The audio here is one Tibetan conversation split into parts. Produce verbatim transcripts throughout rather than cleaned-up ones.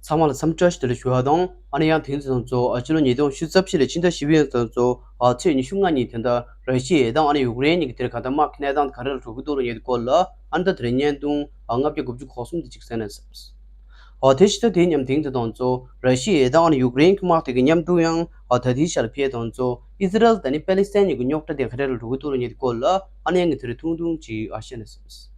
ཚང་མ་ལ་འཚམས་འདྲི་བཀྲ་ཤིས་བདེ་ལེགས་ཞུ་བ་དང་། ཨ་ནི་ཡང་དེང་དུས་ཙམ་ཚོ་ཨ་ཕྱི་ལོ་ཉིས་སྟོང་ཉི་ཤུ་རྩ་བཞི་ལོའི་ཕྱི་ཟླ་བཞི་པའི་ཡང་ཙམ་ཚོ་ཨ་ཚེས་ཉི་ཤུ་ལྔ་ཉིན་དེ་འདྲ་ར་ཤི་ཡའི་ཡར་ཐང་ཨ་ནི་ཡུཀ་རེན་གཉིས་ཀྱི་དེར་གང་ལྟར་དམག་གི་གནས་སྟངས་ག་རེ་ལ་འགྲོ་གི་འདུག་ལབ་ཡས་སྐོར་ལ་ཨ་ནི་ད་དེ་རིང་བརྙན་ཐུང་ཨ་ལྔ་བརྒྱ་དགུ་བཅུ་གོ་གསུམ་དེ་གཅིག་གསན་ན་བསམས། ཨ་དེ་ཕྱི་ཟླ་དེའི་མཉམ་དེང་དུས་ཙམ་ཚོ་ར་ཤི་ཡའི་ཡར་ཐང་ཨ་ནི་ཡུཀ་རེན་གྱི་དམག་དེ་གི་མཉམ་དུ་ཡང་ཨ་ད་ལྟའི་ཆར་ཕྱི་ཟླ་ཙམ་ཚོ་ཨི་ཟི་རལ་དང་ཨ་ནི་པེ་ལི་སི་ཐན་གཉིས་ཀྱི་རྙོག་དྲ་དེ་ག་རེ་ལ་འགྲོ་གི་འདུག་ལབ་ཡས་སྐོར་ལ་ཨ་ནི་ཡང་ངས་དེ་རིང་ཐུང་ཐུང་ཅིག་ཨ་བཤད་ན་བསམས།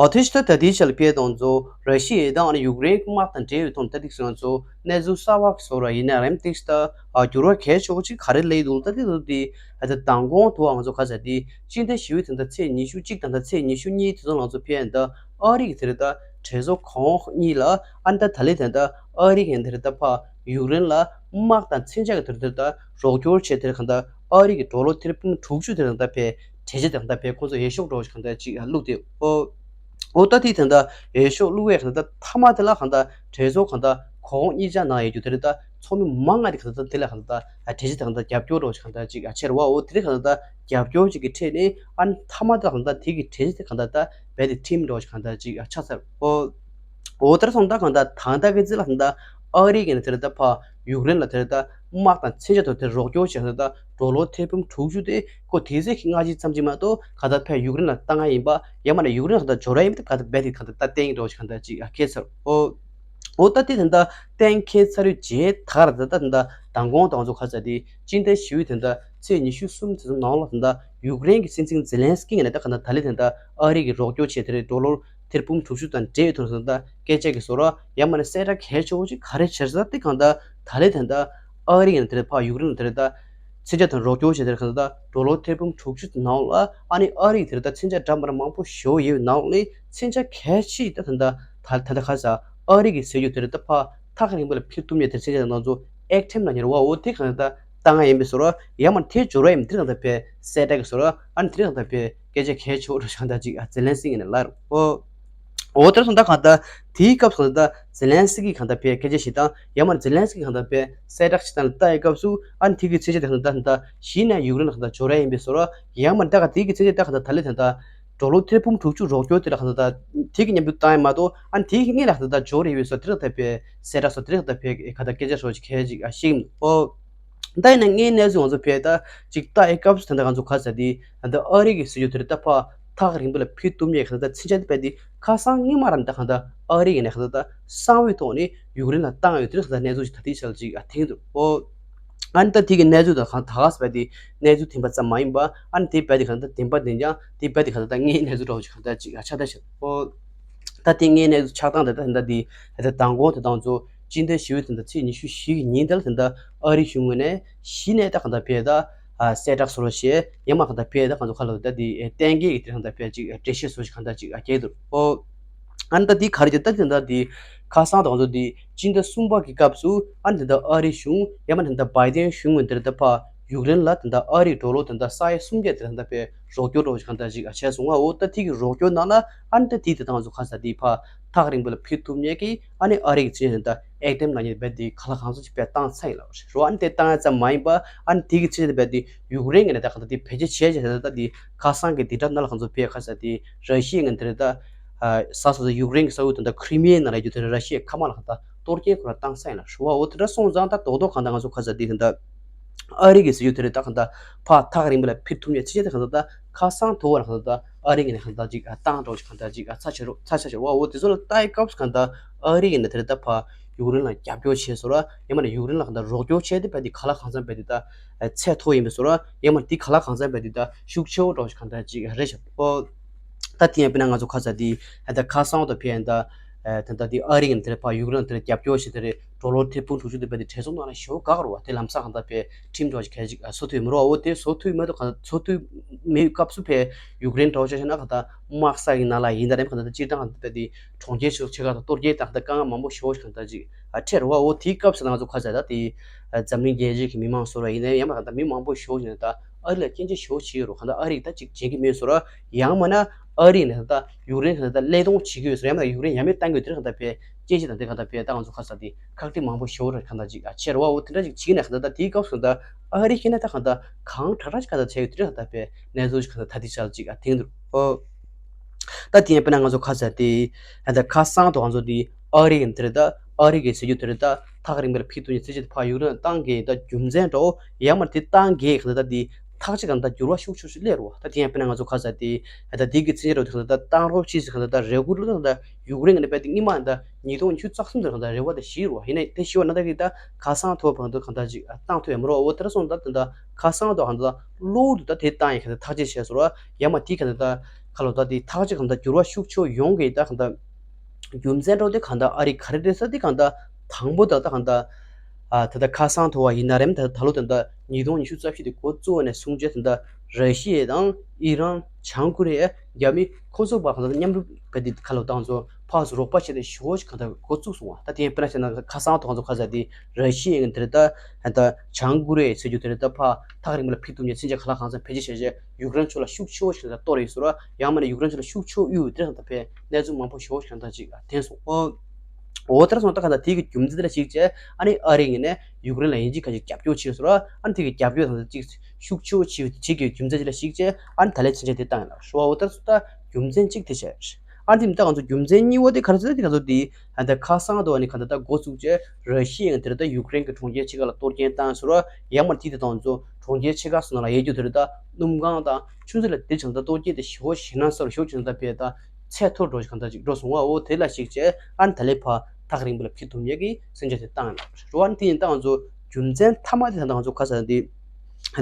ཨོ་དེ་ཕྱི་ཟླ་ད་ལྟའི་ཆར་ལ་ཕྱི་ཟླ་ཙམ་ཚོ་ར་ཤི་ཡའི་ཡར་ཐང་ཨ་ནི་ཡུཀ་རེན་གྱི་དམག་དང་འབྲེལ་བའི་ཐོག་ནས་ད་ཐིག་སོང་ཚོ་གནས་ཚུལ་གསར་བ་ཞིག་བཟོ་ར་ཡིན་ན་རེམ་ཏིག་སི་ད་ཨ་འགྱུར་བ་གལ་ཆེ་བོ་ཅིག་ག་རེ་སླེབས་འདུག་ད་ཐིག་ཚོ་དེ་ཨ་ད་མདང་དགོང་དུ་ང་ཚོ་ག་ས་དེ་སྤྱི་ཟླ་བཞི་པའི་དེ་འདྲ་ཚེས་ཉི་ཤུ་གཅིག་དང་ད་ཚེས་ཉི་ཤུ་གཉིས་དེ་ཚོ་ང་ཚོ་ཕྱི་ཟླ་ཨ་རི་གི་དེ་རེད་ད་གྲོས་ཚོགས་གོང་འོག་གཉིས་ལ་ཨ་ནི་ད་ད་ལི་དེ་འདྲ་ཨ་རི་གི་དེ་རེད་ད་ཕ་ཡུཀ་རེན་ལ་དམག་དང་མཚོན་ཆ་གི་དེ་རེད་ད་རོགས་སྐྱོར་བྱས་དེ་རེད་གང་ད་ཨ་རི་གི་ཌོ་ལར་ཐེར་འབུམ་དྲུག་ཅུ་དེ་རེད་ད་ཕ་གྲོས་ཆོད་དེ་གང་ལྟར་ཕའི་ཁོང་ཚོ་འོས་ཤོག་འདྲ་བོ་ཞིག་གང་ལྟར་ཅིག་བླུགས་ཏེ། ཨོ། ཨོ་ད་དེ་དེ་འདྲ་འོས་ཤོག་བླུགས་པའི་གང་ལྟར་མཐའ་མ་དེ་ལ་གང་ལྟར་གྲོས་ཚོགས་གང་ལྟར་གོང་འོག་གཉིས་ཆ་ནང་ཡོད་རྒྱུ་དེ་རེད་ད་ཚོགས་མི་མང་ང་དེ་གང་ལྟར་དེ་ལ་གང་ལྟར་གྲོས་ཆོད་དེ་གང་ལྟར་རྒྱབ་སྐྱོར་འདྲ་བོ་ཞིག་གང་ལྟར་ཅིག་ཆེ་རུ་བ། ཨོ་དེ་རེད་གང་ལྟར་རྒྱབ་སྐྱོར་ཅིག་གི་ཁྲོད་ནས་ཨ་ནི་མཐའ་མ་དེ་ལ་གང་ལྟར་དེ་གི་གྲོས་ཆོད་དེ་གང་ལྟར་ད་རྦད་དེ་ཁྲིམས་འདྲ་བོ་ཞིག་གང་ལྟར་ཅིག་ཆགས་ཚར། ཨོ། འོ་དེར་སོང་ད་གང་ལྟར་ད་ལྟ་གི་ཚེ་ལ་གང་ལྟར་ཨ་རི་གི་ནས་དེར་ད་ཕ་ཡུཀ་རེན་ལ་དེར་ད་དམག་དང་མཚོན་ཆ་ཐོག་དེར་རོགས་སྐྱོར་བྱས་ད་ཌོ་ལར་ཐེར་འབུམ་དྲུག་ཅུ་དེ་ཁོ་དེ་ཚེ་གི་སྔ་ཕྱི་ཙམ་ཅིག་མ་གཏོགས་ག་ད་ཕ་ཡུཀ་རེན་ལ་བཏང་ཡ་ཡིན་པ་ཡང་མ་ན་ཡུཀ་རེན་ལ་ད་འབྱོར་ཡ་ཡིན་པ་ག་ད་རྦད་དེ་ག་ད་ད་བསྟན་གྱི་འགྲོ་ཞིག་ག་ད་ཅིག་ཨ་ཁེལ་ཚར། ཨོ་ཨོ་ད་དེ་དེ་ད་བསྟན་ཁེལ་ཚར་ཡོད་རྗེས་ད་ག་ར་ད་ད་ད་མདང་དགོང་དང་ཚོ་ག་ཚ་དེ་སྤྱི་ཟླ་བཞི་པའི་དེ་ད་ཚེས་ཉི་ཤུ་གསུམ་དེ་ཚོ་ནང་ལ་དེ་ད་ཡུཀ་རེན་གི་སྲིད་འཛིན་ཛེ་ལན་སི་ཀི་ངོས་ནས་ད་ག་ད་ད་ལི་དེ་ད་ཨ་རི་གི་རོགས་སྐྱོར་བྱས་དེ་རེད་ཌོ་ལར་ཐེར་འབུམ་དྲུག་ཅུ་དང་འབྲེལ་ཡོད་དུས་ཙང་ད་སྐད་ཆ་གི་བཟོ་འདྲ་ཡང་མིན་ན་གསལ་བསྒྲགས་གལ་ཆེ་བོ་ཅིག་ག་རེ་བྱས་ཟེར་ན་དེ་གང་ལྟར་ད་ལས་དེ་འདྲ་ཨ་རི་ཡིན་ན་དེ་རེད་ཕ་ཡུཀ་རེན་དེ་རེད་ད་མཚོན་ཆ་དང་རོགས་སྐྱོར་བྱས་དེ་རེད་གང་ལྟར་ཌོ་ལར་ཐེར་འབུམ་དྲུག་ཅུ་དེ་ནང་ལ་ཨ་ནི་ཨ་རི་ཡིན་དེ་རེད་ད་མཚོན་ཆ་འདྲ་མི་འདྲ་མང་པོ་ཞེ་པོ་ཡོད་ནང་ལ་མཚོན་ཆ་གལ་ཆེ་ད་དེ་འདྲ་ད་ད་ལྟ་ག་ས་ཨ་རི་གི་ཟེར་རྒྱུ་དེ་རེད་ད་ཕ་ཐག་རིང་པོ་ལ་ཕེབས་ཐུབ་མཁན་དེ་མཚོན་ཆ་དེ་ནང་ཚོ་ཨེག་ཐེམ་ལ་ཉེར་བ་འོ་དེ་གང་ལྟར་བཏང་ཡ་ཡིན་པའི་བཟོ་འདྲ་ཡང་མིན་ན་དེ་འབྱོར་བ་ཡིན་དེ་རེད་གང་ལྟར་ཕ་གསལ་བསྒྲགས་གི་བཟོ་འདྲ་ཨ་ནི་དེ་རེད་གང་ལྟར་ཕ་སྐད་ཆ་གལ་ཆེ་བོ་འདྲ་གང་ལྟར་ཅིག་ཛེ་ལན་སི་ཀི་ངོས་ནས་ལབ་རེད། ཨོ། འོ་དེར་སོང་ད་གང་ལྟར་དེའི་སྐབས་སུ་ད་ཛེ་ལན་སི་ཀི་གང་ལྟར་ཕའི་སྐད་ཆ་བཤད་སྟངས་ཡང་མིན་ན་ཛེ་ལན་སི་ཀི་གང་ལྟར་ཕའི་གསལ་བསྒྲགས་བྱེད་སྟངས་ལ་ལྟ་ཡི་སྐབས་སུ་ཨ་ནི་དེ་གི་མཚོན་ཆ་དེ་གང་ལྟར་ད་གཞི་ནས་ཡུཀ་རེན་ལ་གང་ལྟར་འབྱོར་ཡ་ཡིན་པའི་བཟོ་འདྲ་ཡང་མིན་ན་ད་ག་དེ་གི་མཚོན་ཆ་ད་གང་ལྟར་ད་ལས་དེ་ད་ཌོ་ལར་ཐེར་འབུམ་དྲུག་ཅུ་རོགས་སྐྱོར་དེ་ལ་གང་ལྟར་ད་དེ་གི་མཉམ་དུ་བཏང་ཡ་མ་གཏོགས་ཨ་ནི་དེ་གི་སྔོན་ལ་གང་ལྟར་ད་འབྱོར་ཡོད་པའི་བཟོ་འདྲ་དེ་གང་ལྟར་ཕའི་གསལ་བསྒྲགས་སོགས་དེ་གང་ལྟར་ཕའི་གང་ལྟར་སྐད་ཆ་སོགས་ཅིག་གལ་ཅིག་ཨ་ཤེས་ཀྱི་མི་འདུག་ཨོ། ད་ཡིན་ན་དངོས་གནས་གནས་ཚུལ་ང་ཚོ་ཕལ་ད་ཅིག་ལྟ་ཡི་སྐབས་སུ་ད་ལྟ་ང་ཚོ་ག་ཚ་དེ་ད་ལྟ་ཨ་རི་གི་སྲིད་ཇུས་དེ་རེད་ད་ཕ་ཐག་རིང་པོ་ལ་ཕུལ་ཐུབ་མཁན་ག་ཚ་ད་མཚོན་ཆ་དེ་ཕལ་དེ་ཁ་སང་སྔོན་མ་རང་ད་ག་ད་ཨ་རི་གི་ནས་ག་ཚ་ད་གསང་བའི་ཐོག་ནས་ཡུཀ་རེན་ལ་བཏང་ཡོད་དེ་རེད་ག་ད་གནས་ཚུལ་ཅིག་ད་ལྟའི་ཆར་ཅིག་ཨ་ཐེངས་འདུག་ཨོ། ཨ་ནི་ད་དེ་གི་གནས་ཚུལ་དང་གང་ད་ག་ཚ་ཕལ་དེ་གནས་ཚུལ་བདེན་པ་ཙམ་མ་ཡིན་པ་ཨ་ནི་དེ་ཕལ་དེ་ག་ད་བདེན་པ་བདེན་ཀྱང་དེ་ཕལ་དེ་ག་ད་ད་དངོས་གནས་ཚུལ་འདྲ་བོ་ཅིག་ག་ད་ཅིག་ཨ་ཆགས་ད་ཤག་ཨོ། ད་དེ་དངོས་གནས་ཆགས་སྟངས་དེ་ད་ད་འདི་ད་མདང་དགོང་དེ་དང་ཚོ་སྤྱི་ཟླ་བཞི་པའི་དེ་ད་ཚེས་ཉི་ཤུ་བཞི་གི་ཉིན་དེ་ལ་དེ་ད་ཨ་རི་གཞུང་ངོས་ནས་གཞི་ནས་ད་གང་ལྟར་ཕེ་ད་གསལ་བསྒྲགས་སོགས་བྱས་ཡང་མ་གང་ལྟར་ཕེ་ད་གང་ཚོ་ཁ་ལ་ད་དེ་གཏན་འཁེལ་གྱི་དེ་གང་ལྟར་ཕེ་ཅིག་འགྲེལ་བཤད་སོགས་ཅིག་གང་ལྟར་ཅིག་སྐྱེལ་འདུག་ཨོ། ཨ་ནི་ད་དེ་ག་རེ་ཅིག་ད་དེ་ད་དེ་ཁ་སང་དང་ཚོ་དེ་སྤྱི་ཟླ་གསུམ་པ་གི་སྐབས་སུ་ཨ་ནི་དེ་ད་ཨ་རི་གཞུང་ཡང་མ་དེ་ད་བའི་ཏན་གཞུང་ངོས་དེ་ད་ཕ་ཡུཀ་རེན་ལ་དེ་འདྲ་ཨ་རིའི་ཌོ་ལར་དེ་འདྲ་ས་ཡ་སུམ་བརྒྱ་དེ་འདྲ་ཕེ་རོགས་སྐྱོར་རོགས་ཞིག་གང་འདྲ་ཞིག་བྱས་སོང་ང་། འོ་ད་དེ་གི་རོགས་སྐྱོར་ནང་ལ་ཨ་ནི་ད་དེ་དེ་དང་ཚོ་ཁ་ས་དེ་ཕ་ཐག་རིང་པོ་ལ་ཕེབས་ཐུབ་མཁན་གྱི་ཨ་ནི་ཨ་རི་གི་ཚེ་དེ་འདྲ་ཨེག་ཏེམ་ལ་ཉེ་བའི་དེ་ག་ལ་གང་འཚམ་ཞིག་ཕེ་བཏང་ཚར་ཡིན་ལ་རོ། ཨ་ནི་དེ་བཏང་ཡ་ཙམ་མ་ཡིན་པ་ཨ་ནི་དེ་གི་ཚེ་དེ་བས་དེ་ཡུཀ་རེན་གི་ནས་ད་གང་འདྲ་དེ་བེད་སྤྱོད་བྱས་བྱས་ད་ད་དེ་ཁ་སང་གི་དེ་འདྲ་ནང་ལ་གང་འཚམ་ཕེ་ཁ་ས་དེ་ར་ཤི་ཡ་གི་དེ་རེད་ད། ས་ས་ས་ཡུཀ་རེན་གི་ས་ཁུལ་དེ་འདྲ་ཁྲི་མི་ཡའི་ནང་ལ་ཡོད་དེ་ར་ཤི་ཡའི་མཁའ་དམག་ལ་གང་འདྲ་གཏོར་སྐྱོན་ཁོ་ར་བཏང་ས་ཡིན་ལ་རོ། འོ་དེ་འདྲ་སོང་ཙང་ད་རྡོག་རྡོག་གང་འདྲ་ང་ཚོ་ཁ་ས་དེ་དེ་འདྲ། ཨ་རི་གི་ཟེར་རྒྱུ་དེ་རེད་ད་གང་ལྟར་ཕར་ཐག་རིང་པོ་ལ་ཕེབས་ཐུབ་མཁན་ཅི་བྱས་ད་གང་ལྟར་ད་ཁ་སང་དུ་བར་གང་ལྟར་ད་ཨ་རི་གི་ནས་གང་ལྟར་ཅིག་བཏང་འགྲོ་ཅིག་གང་ལྟར་ཅིག་ཚ་ཆེ་རོ་ཚ་ཆ་ཆེ་བ། འོ་དེ་ཚོ་ལ་ལྟ་ཡི་སྐབས་སུ་གང་ལྟར་ཨ་རི་གི་ནས་དེ་རེད་ད་ཕར་ཡུཀ་རེན་ལ་རྒྱབ་སྐྱོར་བྱས་སོ་ར་ཡང་མ་ནས་ཡུཀ་རེན་ལ་གང་ལྟར་རོགས་སྐྱོར་བྱས་ཏེ་བས་དེ་ག་ལ་གང་འཚམ་བས་དེ་ད་ཚད་མཐོ་ཡིན་པས་སོ་ར་ཡང་མ་དེ་ག་ལ་གང་འཚམ་བས་དེ་ད་ཤུགས་ཆེ་བོ་འགྲོ་ཅིག་གང་ལྟར་ཅིག་རེད་ཤག་འོ། ད་དེ་ཡང་དཔེར་ན་ང་ཚོ་ཁ་ས་དེ་ད་ཁ་སང་དུ་ཕེ་ཡང་ད། ད་ལྟ་དེ་ཨ་རི་གི་དེར་ཕ་ཡུཀ་རེན་དེར་རྒྱབ་སྐྱོར་བྱེད་དེ་རེད་ཌོ་ལར་ཐེར་འབུམ་དྲུག་ཅུ་དེ་བས་དེ་གྲོས་ཚོགས་ནང་ལ་ཞེ་པོ་དགའ་དགའ་རུ་བ་དེ་ལམ་སང་གང་ལྟར་ཕེ་ཁྲིམས་འགྲོ་ཞིག་གལ་ཅིག་བཟོ་ཐུབ་མི་རོགས། འོ་དེ་བཟོ་ཐུབ་མེད་དུ་གང་བཟོ་ཐུབ་མེད་སྐབས་སུ་ཕེ་ཡུཀ་རེན་འགྲོ་ཆ་ཤེ་ན་གང་ལྟར་དམག་ས་གི་ནང་ལ་ཡིན་ད་རེད་གང་ལྟར་སྤྱིར་བཏང་གང་ལྟར་དེ་གྲོང་ཁྱེར་ཆེ་ཆེ་ག་དང་གཏོར་རྒྱག་དང་གང་ལྟར་དཀའ་ངལ་མང་པོ་ཞེ་པོ་ཞིག་གང་ལྟར་ཅིག་འཕྲད་རུ་བ། འོ་དེའི་སྐབས་སུ་ང་ཚོ་ཁ་ས་ད་དེ་འཛམ་གླིང་རྒྱལ་སྤྱིའི་གི་མི་མང་སོ་ར་ཡིན་ན་ཡང་མ་གང་ལྟར་མི་མང་པོ་ཞེ་པོ་ཞིག་ནས་ད། ཨ་རི་ལ་སྐྱོན་ཆ་ཞེ་པོ་བྱེད་ཀྱི་རོ། གང་ལྟར་ཨ་རི་ད་ཅིག་བྱེད་ཀྱི་མེད་སོ་ར། ཡང་མིན་ན་ཨ་རི་ནས་ད་ཡུཀ་རེན་གང་ལྟར་བློས་གཏོང་བྱེད་ཀྱི་ཡོད་སོ་ར། ཡང་མིན་ན་ཡུཀ་རེན་ཡང་མེད་བཏང་གི་ཡོད་དེ་གང་ལྟར་ཕེ་སྐྱོན་ཆ་དང་དེ་གང་ལྟར་ཕེ་ད་ང་ཚོ་ཁ་ས་དེ་ཁག་དཀྲི་མང་པོ་ཞེ་པོ་ར་གང་ལྟར་ཅིག་ཨ་ཆེ་རུ་བ། འོ་དེ་འདྲ་ཅིག་བྱེད་ཀྱི་ན་གང་ལྟར་དེའི་སྐབས་སུ་ད་ཨ་རི་ཁེ་ན་ད་གང་ལྟར་གང་དྲག་དྲག་ཅིག་གང་ལྟར་བྱས་ཡོད་དེ་གང་ལྟར་ཕེ་གནས་ཚུལ་ཅིག་གང་ལྟར་ད་དེ་ཆར་ཅིག་ཨ་ཐེངས་འདུག་ཨོ། ད་དེ་ཡང་དཔེར་ན་ང་ཚོ་ཁ་ས་དེ་ད་ཁ་སང་དུ་ང་ཚོ་དེ་ཨ་རི་ཡིན་དེ་རེད་ད། ཨ་རི་གི་ཟེར་རྒྱུ་དེ་རེད། ད་ཐག་རིང་པོ་ལ་ཕུད་ཐུབ་མཁན་མཚོན་ཆ་དེ་ཕར་ཡུཀ་རེན་ལ་བཏང་གི། ད་རྒྱུ་མཚན་འདྲ་བོ་ཡང་མ་རེད། དེ་བཏང་གི་གང་ལྟར་ད་དེ་ཐག་གཅོད་གང་ལྟར་འགྱུར་བ་ཤུགས་ཆེ་ཤོས་སླེབས་རེད་བ། ད་དེ་ཡང་དཔེར་ན་ང་ཚོ་ཁ་ས་དེ་ད་དེ་གི་མཚོན་ཆ་འདྲ་བོ་དེ་གང་ལྟར་ད་བཏང་རོགས་གྱིས་ཟེར། གང་ལྟར་ད་རེ་སྐུལ་ལ་ད་ཡུཀ་རེན་གི་ནས་དཔེ་དེ་སྔོན་མ་ད་ཉིས་སྟོང་ཉི་ཤུ་རྩ་གསུམ་དེར་གང་ལྟར་རེ་བ་དེ་བཞེས་རེད་བ། ཡིན་ནའི་དེ་བཞེས་པ་ན་ད་གི་ད་ཁ་སང་ཐོག་བར་དུ་གང་ལྟར་ཅིག་བཏང་ཐུབ་ཡ་མ་རེད་བ། འོ་དེ་འདྲ་སོང་ད་ད་ད་ཁ་སང་ཐོག་གང་ལྟར་གློ་བུར་དུ་ད་དེ་བཏང་ཡ་གང་ལྟར་ཐག་གཅོད་བྱས་སོང་ར། ཡང་མ་དེ་གང་ལྟར་ད་ཁ་ལོ་ད་དེ་ཐག་གཅོད་གང་ལྟར་འགྱུར་བ་ཤུགས་ཆེ་ཡོང་གི། ད་གང་ལྟར་རྒྱུ་མཚན་འདྲ་བོ་དེ་གང་ལྟར་ཨ་རི་ག་རེ་རེད་ཟེར་དེ་གང་ལྟར་དང་པོ་ད་ད་གང་ལྟར་ཨ་ད་ལྟ་ཁ་སང་ཐོག་བ་ཡིན་ན་རེད། ད་ད་ལོ་ད་ལྟ་ཉིས་སྟོང་ཉི་ཤུ་རྩ་བཞི་དེ་འགོ་བཙུགས་ནས་བཟུང་བྱས་ད་ལྟ་ར་ཤི་ཡ་དང་ཨི་རན། བྱང་ཀོ་རི་ཡ། རྒྱ་མི། ཁོ་ཚོ་བར་གང་ལྟར་མཉམ་རུབ་ག་དེ་ཁ་ལོ་བཏང་ཚོ་ཕར་ཚུར་རོགས་པ་བྱས་ཏེ་ཞོ་ཞིག་གང་ལྟར་འགོ་བཙུགས་སོང་བ། ད་དེ་ཡང་དཔེར་ན་བཤད་ན་ཁ་སང་ཐོག་ཚོ་ཁ་ས་དེ་ར་ཤི་ཡ་ཡིན་དེ་རེད། ད་ད་བྱང་ཀོ་རི་ཡ་ཟེར་རྒྱུ་དེ་རེད། ད་ཕར་ཐག་རིང་པོ་ལ་ཕུད་ཐུབ་མཁན་མཚོན་ཆ་ག་ལ་གང་འཚམ་བེད་སྤྱོད་བྱས་བྱས་ཡུཀ་རེན་ཕྱོགས་ལ་ཤུགས་ཆེ་བོ་ཞིག་གང་ལྟར་གཏོར་ཡོད་ཟེར་བ། ཡང་མིན་ན་ཡུཀ་རེན་ཕྱོགས་ལ་ཤུགས་ཆེ་བོ་གཡུག་དེ་གང་ལྟར་ཕར་གནས་ཚུལ་མང་པོ་ཞིག་གང་ལྟར་ཅིག་ཐོན་སོང་། འོ་དེར་སོང་ད་གང་ལྟར་དེ་གི་རྒྱུ་མཚན་དེ་ལ་གཞིགས་བྱས་ཨ་ནི་ཨ་རི་ངོས་ནས་ཡུཀ་རེན་ལ་ཡིན་གཅིག་མིན་གཅིག་རྒྱབ་སྐྱོར་བྱས་ཟེར་བ། ཨ་ནི་དེ་གི་རྒྱབ་སྐྱོར་དང་གཅིག་ཤུགས་ཆེ་བོ་བྱས་བྱེད་ཀྱི་རྒྱུ་མཚན་དེ་ལ་གཞིགས་བྱས་ཨ་ནི་ད་ལན་མཚོན་ཆ་དེ་བཏང་ཡོད་ལ་ཞུ་བ། འོ་དེར་སོང་ད་རྒྱུ་མཚན་གཅིག་དེ་བྱས། ཨ་ནི་དེ་ད་གང་ཚོ་རྒྱུ་མཚན་གཉིས་པ་དེ་ག་རེ་ཟེར་ན་དེ་གང་ཚོ་དེ་ཨ་ད་ཁ་སང་དུ་ཨ་ནི་གང་ལྟར་ད་འགོ་བཙུགས་བྱས་ར་ཤི་ཡ་ཡང་དེར་ད་ཡུཀ་རེན་གྱི་གྲོང་ཁྱེར་ཕྱེད་ཀ་ལ་གཏོར་སྐྱོན་བཏང་ཟེར་བ། ཡང་མིན་ན་དེ་དེ་དང་ཚོ་གྲོང་ཁྱེར་ཕྱེད་ཀ་སོང་ན་ལ་ཡོད་རྒྱུ་དེར་ད་སྣུམ་གང་དང་ཆུ་མཛོད་ལ་དེ་བྱས་ད་གཏོར་སྐྱོན་དེ་ཞེ་པོ་ཞེད་སྣང་ཚ་པོ་ཞེ་པོ་བྱས་ད་ཕར་ད་ཚད་མཐོ་འགྲོ་ཞིག་གང་ལྟར་ཅིག་འགྲོ་སོང་བ། འོ་དེ་ལ་གཞིགས་བྱས་ཨ་ནི་ད་ལན་ཕར་ཐག་རིང་པོ་ལ་ཕུད་ཐུབ་མཁན་གྱི་མཚོན་ཆ་དེ་བཏང་ཡོད་ལ་རེད་བ། ཨ་ནི་དེ་ཡིན་ད་ང་ཚོ་རྒྱུ་མཚན་མཐའ་མ་དེ་ད་ང་ཚོ་ག་ས་དེ་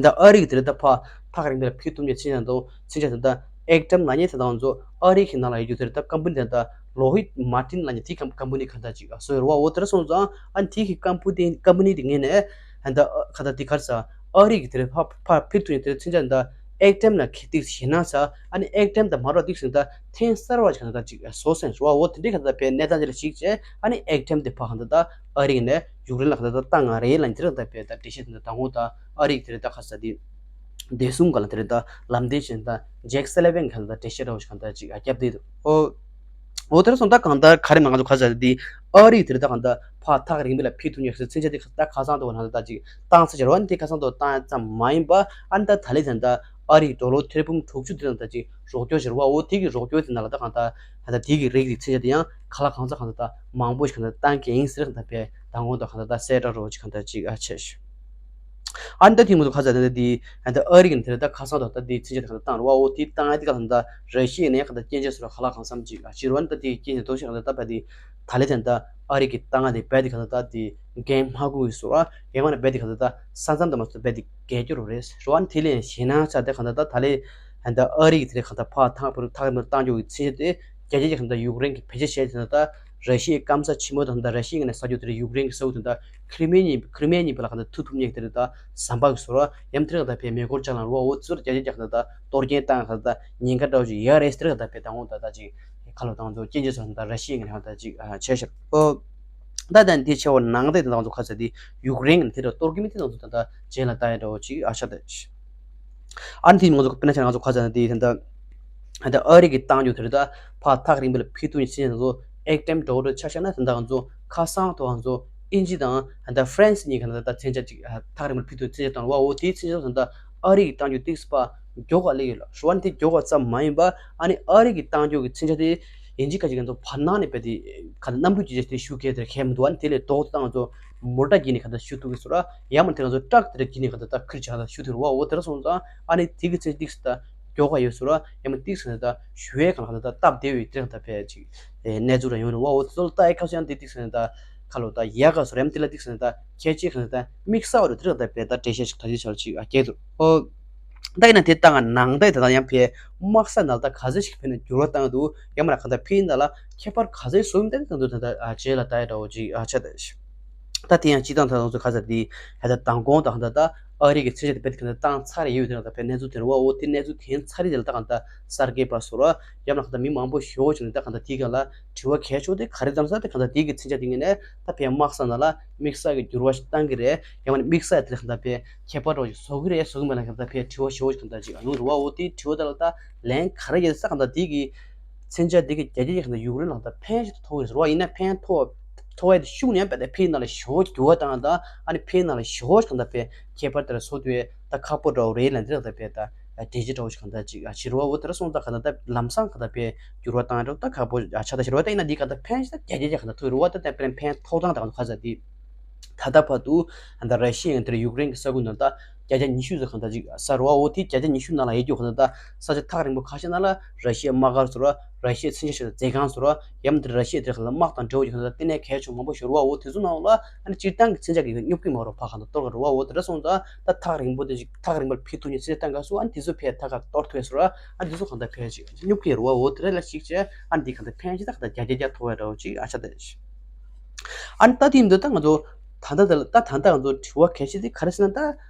ད་ཨ་རི་གི་དེ་ལ་ད་ཕར་ཐག་རིང་པོ་ལ་ཕུད་ཐུབ་མཁན་མཚོན་ཆ་དང་མཚོན་ཆ་དེ་ད་ཨེག་ཏམ་ལབ་མཁན་དེ་ད་ང་ཚོ་ཨ་རི་གི་ནང་ལ་ཡོད་རྒྱུ་དེ་ལ་ད་ཀམ་པ་ནི་དེ་ད་ལོག་ཧིད་མར་ཏིན་ལབ་མཁན་དེ་ཀམ་ཀམ་པ་ནི་ག་ད་ཅིག་བཟོས་ཡོད་རེད་བ། འོ་དེ་འདྲ་སོང་ཙང་ཨ་ནི་དེ་གི་ཀམ་པ་དེ་ཀམ་པ་ནི་དེ་ངོས་ནས་ད་ག་ད་དེ་ག་རེ་ཟ་ཨ་རི་གི་དེ་ལ་ཕར་ཕར་ཕུད་ཐུབ་མཁན་དེ་ལ་མཚོན་ཆ་དེ་ད་ཨེག་ཏམ་ལ་ཁེ་ཏིག་ཞེད་སྣང་ཚ། ཨ་ནི་ཨེག་ཏམ་དང་མ་རོགས་ཏིག་ཟིན་ད་ཐེངས་གསར་བ་ཞིག་གང་ལྟར་ཅིག་བཟོ་སེམས་རེད་བ། འོ་དེ་འདྲའི་གང་ལྟར་ཕར་གནས་སྟངས་དེ་ལ་གཞིགས་བྱས་ཨ་ནི་ཨེག་ཏམ་དེ་ཕར་གང་ལྟར་ད་ཨ་རི་ནས་ཡུཀ་རེན་ལ་གང་ལྟར་ད་བཏང་ང་རེད་ལབ་དེ་རེད། གང་ལྟར་ཕར་ད་འགྲེལ་བཤད་དེ་འདྲ་དང་པོ་ད་ཨ་རི་གི་དེ་རེད་ད་ག་ས་དེ་བདེ་སྲུང་སྒང་ལ་དེ་རེད་ད་ལམ་སྟོན་བྱས་ད་ཇེག་སེ་ལི་ཝན་གང་ལྟར་འགྲེལ་བཤད་འདྲ་བོ་ཞིག་གང་ལྟར་ཅིག་བརྒྱབ་བསྡད་འདུག་འོ། འོ་དེར་སོང་ད་གང་ལྟར་ག་རེ་མ་ང་ཚོ་ག་ས་དེ་ཨ་རི་དེར་ད་གང་ལྟར་ཕར་ཐག་རིང་པོ་ལ་ཕུད་ཐུབ་མཁན་གྱི་མཚོན་ཆ་དེ་ད་ཁ་སང་དུ་ང་ཚོ་ད་ཅིག་བཏང་ཚར་བྱས་རེད་བ། དེ་ཁ་སང་དུ་བཏང་ཙམ་མ་ཡིན་པ་ཨ་ནི་ད་ད་ལན་ད་ལྟ་ཨ་རིའི་ཌོ་ལར་ཐེར་འབུམ་དྲུག་ཅུ་དེ་ལ་ད་ཅིག་རོགས་སྐྱོར་བྱས་རེད་བ། འོ་དེ་གི་རོགས་སྐྱོར་དེ་ནང་ལ་ད་གང་ལྟར་ད་ལྟ་དེ་གི་རིགས་ཀྱི་མཚོན་ཆ་དེ་ཡང་ཁ་ལག་གང་ཚ་གང་ཚ་ད་མང་པོ་ཞིག་གང་ལྟར་བཏང་གི་ཡིན་ཟེར་གང་ལྟར་ཕར་མདང་དགོང་དུ་གང་ལྟར་ད་གསལ་བསྒྲགས་རོགས་ཅིག་གང་ལྟར་ཅིག་ཨ་བྱས་ཤག་ཨ་ནི་ད་དེ་མ་གཏོགས་ཁ་ས་ད་ལྟ་དེ་ད་ལྟ་ཨ་རི་གི་དེ་ལ་ད་ཁ་སང་དུ་ད་དེ་མཚོན་ཆ་དེ་གང་ལྟར་བཏང་རེད་བ། འོ་དེ་བཏང་ཡ་དེ་ག་ད་ལྟ་ར་ཤི་ཡ་ནས་གང་ལྟར་སྐྱོན་བརྗོད་བཟོ་འདྲ་ཁ་ལག་གང་འཚམ་ཅིག་ཨ་ཕྱིར་བ་ནི་ད་དེ་སྐྱོན་བརྗོད་དོ་ཞིག་གང་ལྟར་ད་བས་དེ་ད་ལན་དེ་ད་ཨ་རི་གི་བཏང་ཡ་དེ་བས་དེ་གང་ལྟར་ད་དེ་འགན་མ་འཁུར་བའི་བཟོ་འདྲ། ཡང་མིན་ན་བས་དེ་གང་ལྟར་ད་ས་མཚམས་དང་མ་སོ་བས་དེ་རྒྱལ་སྐྱོར་རེད་རེད་བ། ཨ་ནི་དེ་ལས་ཞེད་སྣང་ཚ་དེ་གང་ལྟར་ད་ད་ལན་ད་ཨ་རི་གི་དེ་ལས་གང་ལྟར་ཕར་ཐག་པར་ཐག་མར་བཏང་རྒྱུ་གི་མཚོན་ཆ་དེ་རྒྱལ་སྤྱི་གི་གང་ལྟར་ཡུཀ་རེན་གྱི་བེད་སྤྱོད་བྱས་དེ་ད་ལྟ་ར་ཤི་ཡའི་སྐམ་ས་ཆེན་མོ་དང་ད་ར་ཤི་ཡའི་ངོས་ནས་ཟ་རྒྱུ་དེ་ལ་ཡུཀ་རེན་གྱི་ས་ཁུལ་དེ་ད་ཁི་རི་མེ་གཉིས་ཁི་རི་མེ་གཉིས་བར་ལ་གང་ལྟར་མཐུད་ཐུབ་མཁན་གྱི་དེ་ལ་ད་ཟམ་པ་གི་བཟོ་འདྲ་ཡང་དེ་ལ་གང་ལྟར་ཕར་མེ་འཁོར་ལྕགས་ལམ་རེད་བ། འོ་ཚུར་རྒྱ་ཆེ་རྒྱ་གང་ལྟར་ད་གཏོར་སྐྱོན་བཏང་གང་ལྟར་ཉེན་ཁ་འདྲ་བོ་ཞིག་ཡོད་རེད་ཟེར་གང་ལྟར་ཕར་དང་པོ་ད་ད་ཅིག་ཁ་ལོ་དང་ཚོ་སྐྱོན་བརྗོད་ཚོ་ད་ར་ཤི་ཡའི་ངོས་ནས་ད་ཅིག་བྱས་ཤག་ཨོ། ད་ད་དེ་ཆེ་བ་ནང་དེ་ད་ཚོ་ཁ་ཚ་དེ་ཡུཀ་རེན་གྱི་དེ་ལ་གཏོར་གྱི་མི་དེ་ད་ཚོ་ད་ད་རྗེས་ལ་ལྟ་ཡ་འདྲ་བོ་ཅིག་ཨ་ཆ་དེ། ཨ་ནི་དེ་ང་ཚོ་དཔེར་ན་ཆ་ང་ཚོ་ཁ་ཚ་དེ་ད་ད་ཨ་རི་གི་བཏང་རྒྱུ་དེ་རེད། ད་ཕར་ཐག་རིང་པོ་ལ་ཕུད་ཐུབ་ནས་ཕྱིན་ཚོ་ཨེག་ཏམ་འགྲོ་འགྲོ་ཆ་བཞག་ན་ད་ད་ང་ཚོ་ཁ་སང་ཐོག་ང་ཚོ་ཨིན་ཇི་དང་ད་ཧྥ་རན་སི་གཉིས་ཀ་ན་ད་མཚོན་ཆ་ཅིག་ཐག་རིང་པོ་ལ་ཕུད་ཐུབ་མཚོན་ཆ་བཏང་བ། འོ་དེའི་མཚོན་ཆ་ད་ད་ཨ་རི་གི་བཏང་རྒྱུ་ཏིག་སི་ཕར་མགྱོགས་པ་སླེབས་ཡོད་ལ་ཞུ་བ་ནི་དེ་མགྱོགས་པ་ཙམ་མ་ཡིན་པ་ཨ་ནི་ཨ་རི་གི་བཏང་རྒྱུ་གི་མཚོན་ཆ་དེ་ཡིན་གཅིག་ཁ་ཅིག་ང་ཚོ་བར་སྣང་ནས་བས་དེ་ག་ད་གནམ་གྲུ་རྒྱུ་ཆ་དེ་ཞུ་མཁན་དེ་ཁྱད་མི་འདུག་ཨ་ནི་དེ་ལས་ལྡོག་སྟེ་ང་ཚོ་མོ་ཊ་བརྒྱུད་ནས་ག་ད་ཞུ་ཐུབ་ཀྱི་བཟོ་འདྲ། ཡང་མིན་དེ་ང་ཚོ་ཊག་དེ་འདྲ་བརྒྱུད་ནས་ག་ད་ད་ཁུར་ཆ་ད་ཞུ་ཐུབ་རེད་བ། འོ་དེ་འདྲ་སོང་ཙང་ཨ་ནི་དེ་གི་མཚོན་ཆ་ཏིག་སི་ད་མགྱོགས་པ་ཡོད་བཟོ་འདྲ། ཡང་མིན་ཏིག་སི་ད་ཞུ་བའི་གང་ག་ད་སྟབས་བདེ་བའི་དེ་ག་ད་བས་ཅིག་གནས་ཚུལ་ར་ཡོང་རེད་བ། འོ་དེ་ཚོ་ལ་ལྟ་ཡི་ཁ་སང་དེ་ཏིག་སི་ད་ཁ་ལོ་ད་ཡག་ག་བཟོ་འདྲ། ཡང་དེ་ལ་ཏིག་སི་ད་ཁྱད་ཆོས་གང་ད་དམིགས་བསལ་བ་རུ་དེ་ག་ད་བས་ད་འགྲེལ་བཤད་ཞིག་ད་ཅི་ཆ་ཅིག་ཨ་སྐྱེལ་འདུག་ཨོ། ད་ཡིན་ན་དེ་ལྟ་ང་ནང་ད་ད་ཡང་ཕའི་དམག་ས་ནང་ད་ག་ཚོད་ཞིག་ཕན་ན་འགྱུར་བ་བཏང་འདུག་ཡང་མ་ན་ག་ད་ཕའི་ནང་ལ་ཁྱད་པར་ག་ཚོད་བཟོ་ཡིན་ད་ད་འདུག་ད་ད་ཨ་རྗེས་ལ་ད་ཡ་འདྲ་བོ་ཅིག་ཨ་ཆ་ད་ཤི། ད་དེ་ཡང་སྤྱི་བཏང་ད་ང་ཚོ་ག་ཚ་དེ་ཧ་ད་མདང་དགོང་ད་ཧ་ད་ད་ཨ་རི་གི་མཚོན་ཆ་དེ་བས་དེ་ག་ད་བཏང་ཚར་ཡོད་དེ་ན་ད་ཕའི་གནས་ཚུལ་དེ་རེད་བ། འོ་དེ་གནས་ཚུལ་དེ་ཚར་རེད་དེ་ལ་ད་ག་ད་གསར་འགོད་པ་ཚོ་ར་ཡང་མ་ན་ག་ད་མི་མང་པོ་ཞེ་པོ་ཅིག་ནས་ད་ག་ད་དེ་ག་ལ་དྲི་བ་གལ་ཆེ་བོ་དེ་ག་རེ་བཏང་ས་དེ་ག་ད་དེ་གི་མཚོན་ཆ་དེ་ངོས་ནས་ད་ཕའི་དམག་ས་ནང་ལ་དམིགས་བསལ་གྱི་འགྱུར་བ་ཞིག་བཏང་གི་རེད། ཡང་མ་ནི་དམིགས་བསལ་དེ་ལ་གང་ལྟར་ཕའི་ཁྱད་པར་འདྲ་བོ་ཞིག་བཟོ་གི་རེད་བཟོ་གི་མེད་ལ་གང་ལྟར་ཕའི་དྲི་བ་ཞེ་པོ་ཞིག་གང་ལྟར་ཅིག་ཡོང་འདུག་བ། འོ་དེའི་དྲི་བ་དེ་ལ་ད་ལན་ག་རེ་ཡོད་ས་གང་ལྟར་དེ་གི་མཚོན་ཆ་དེ་གི་རྒྱ་སྐྱེད་ཀྱི་གང་ལྟར་ཡུཀ་རེན་ལ་གང་ལྟར་ཕན་ཞིག་ཐོགས་ཡོད་ཟེར་བ་ཡིན་ན་ཕན་ཐོགས་ཐོགས་ཡ་དེ་ཤུགས་ནས་ཡང་དཔེ་ད་ཕའི་ནང་ལ་ཞེ་པོ་འགྱུར་བ་བཏང་ད་ཨ་ནི་ཕའི་ནང་ལ་ཞེ་པོ་ཞིག་གང་ལྟར་ཕའི་ཁྱད་པར་དེ་ལ་བཟོ་དུས་ད་ཁག་པོ་འདྲ་བོ་རེད་ལ་འདི་ལ་གང་ལྟར་ཕའི་ད། འགྲེལ་བྱེད་འདྲ་བོ་ཞིག་གང་ལྟར་ཅིག་བྱེད་རུ་བ། འོ་དེ་འདྲ་སོང་ཙང་གང་ལྟར་ད་ལམ་སང་གང་ལྟར་དཔེ་འགྱུར་བ་བཏང་རུ་ད་ཁག་པོ་ཆགས་ད་བྱེད་རུ་བ། ད་ཡིན་ན་འདི་གང་ལྟར་ཕན་ཞིག་ད་བརྒྱ་ཆ་བརྒྱ་གང་ལྟར་ཐུག་རུ་བ། ད་ད་དཔེར་ན་ཕན་ཐོགས་སྟངས་ད་གང་ལྟར་ཁ་ཚ་འདི། ད་ལྟ་བར་དུ་ད་ར་ཤི་ཡ་དེར་ཡུཀ་རེན་གྱི་ས་ཁུལ་ནང་ད་བརྒྱ་ཆ་ཉི་ཤུ་ཙམ་གང་ལྟར་ཅིག་ཟ་རུ་བ། འོ་དེ་བརྒྱ་ཆ་ཉི་ཤུ་ནང་ལ་ཡོད་རྒྱུ་གང་ལྟར་ད་ས་ཆ་ཐག་རིང་པོ་ཁ་ཤས་ནང་ལ་ར་ཤི་ཡའི་དམག་སྒར་ཟེར་ར། ར་ཤི་ཡའི་མཚོན་ཆ་ཞིག་མཛད་ཁང་ཟེར་ར། ཡང་མིན་དེ་ར་ཤི་ཡ་དེར་གང་ལྟར་དམག་དང་འབྲེལ་བ་ཡོད་གང་ལྟར་ལྟེ་གནས་གལ་ཆེ་མང་པོ་ཞིག་རུ་བ། འོ་དེ་ཚོ་ནང་ལ་ཨ་ནི་སྤྱིར་བཏང་གི་མཚོན་ཆ་གི་སྙོབ་ཀྱི་མ་རུ་ཕ་གང་ལྟར་གཏོར་ག་རུ་བ། འོ་དེ་འདྲ་སོང་ཙང་ད་ཐག་རིང་པོ་དེ་ཅིག་ཐག་རིང་པོར་ཕི་ཐུག་ནས་ཚེ་བཏང་ག་སུ་ཨ་ནི་དེ་ཚོ་ཕའི་ཐག་ག་གཏོར་ཐུབ་ཟེར་ར། ཨ་ནི་དེ་ཚོ་གང་ལྟར་ཕའི་ཅིག་སྙོབ་ཀྱི་རུ་བ། འོ་དེ་ར་ལ་ཞིག་བྱས་ཨ་ནི་དེ་གང་ལྟར་ཕན་ཞིག་ད་གང་ལྟར་བརྒྱ་ཆ་བརྒྱ་ཐོག་བའི་འདྲ་བོ་ཅིག་ཨ་ཆ་ད་ཨ་ནི་ད་དེ་འདི་ད་ང་ཚོ་ད་ལྟ་ད་ལ་ད་ད་ལྟ་ང་ཚོ་དྲི་བ་གལ་ཆེ་དེ་ག་རེ་ཟེར་ན། ད་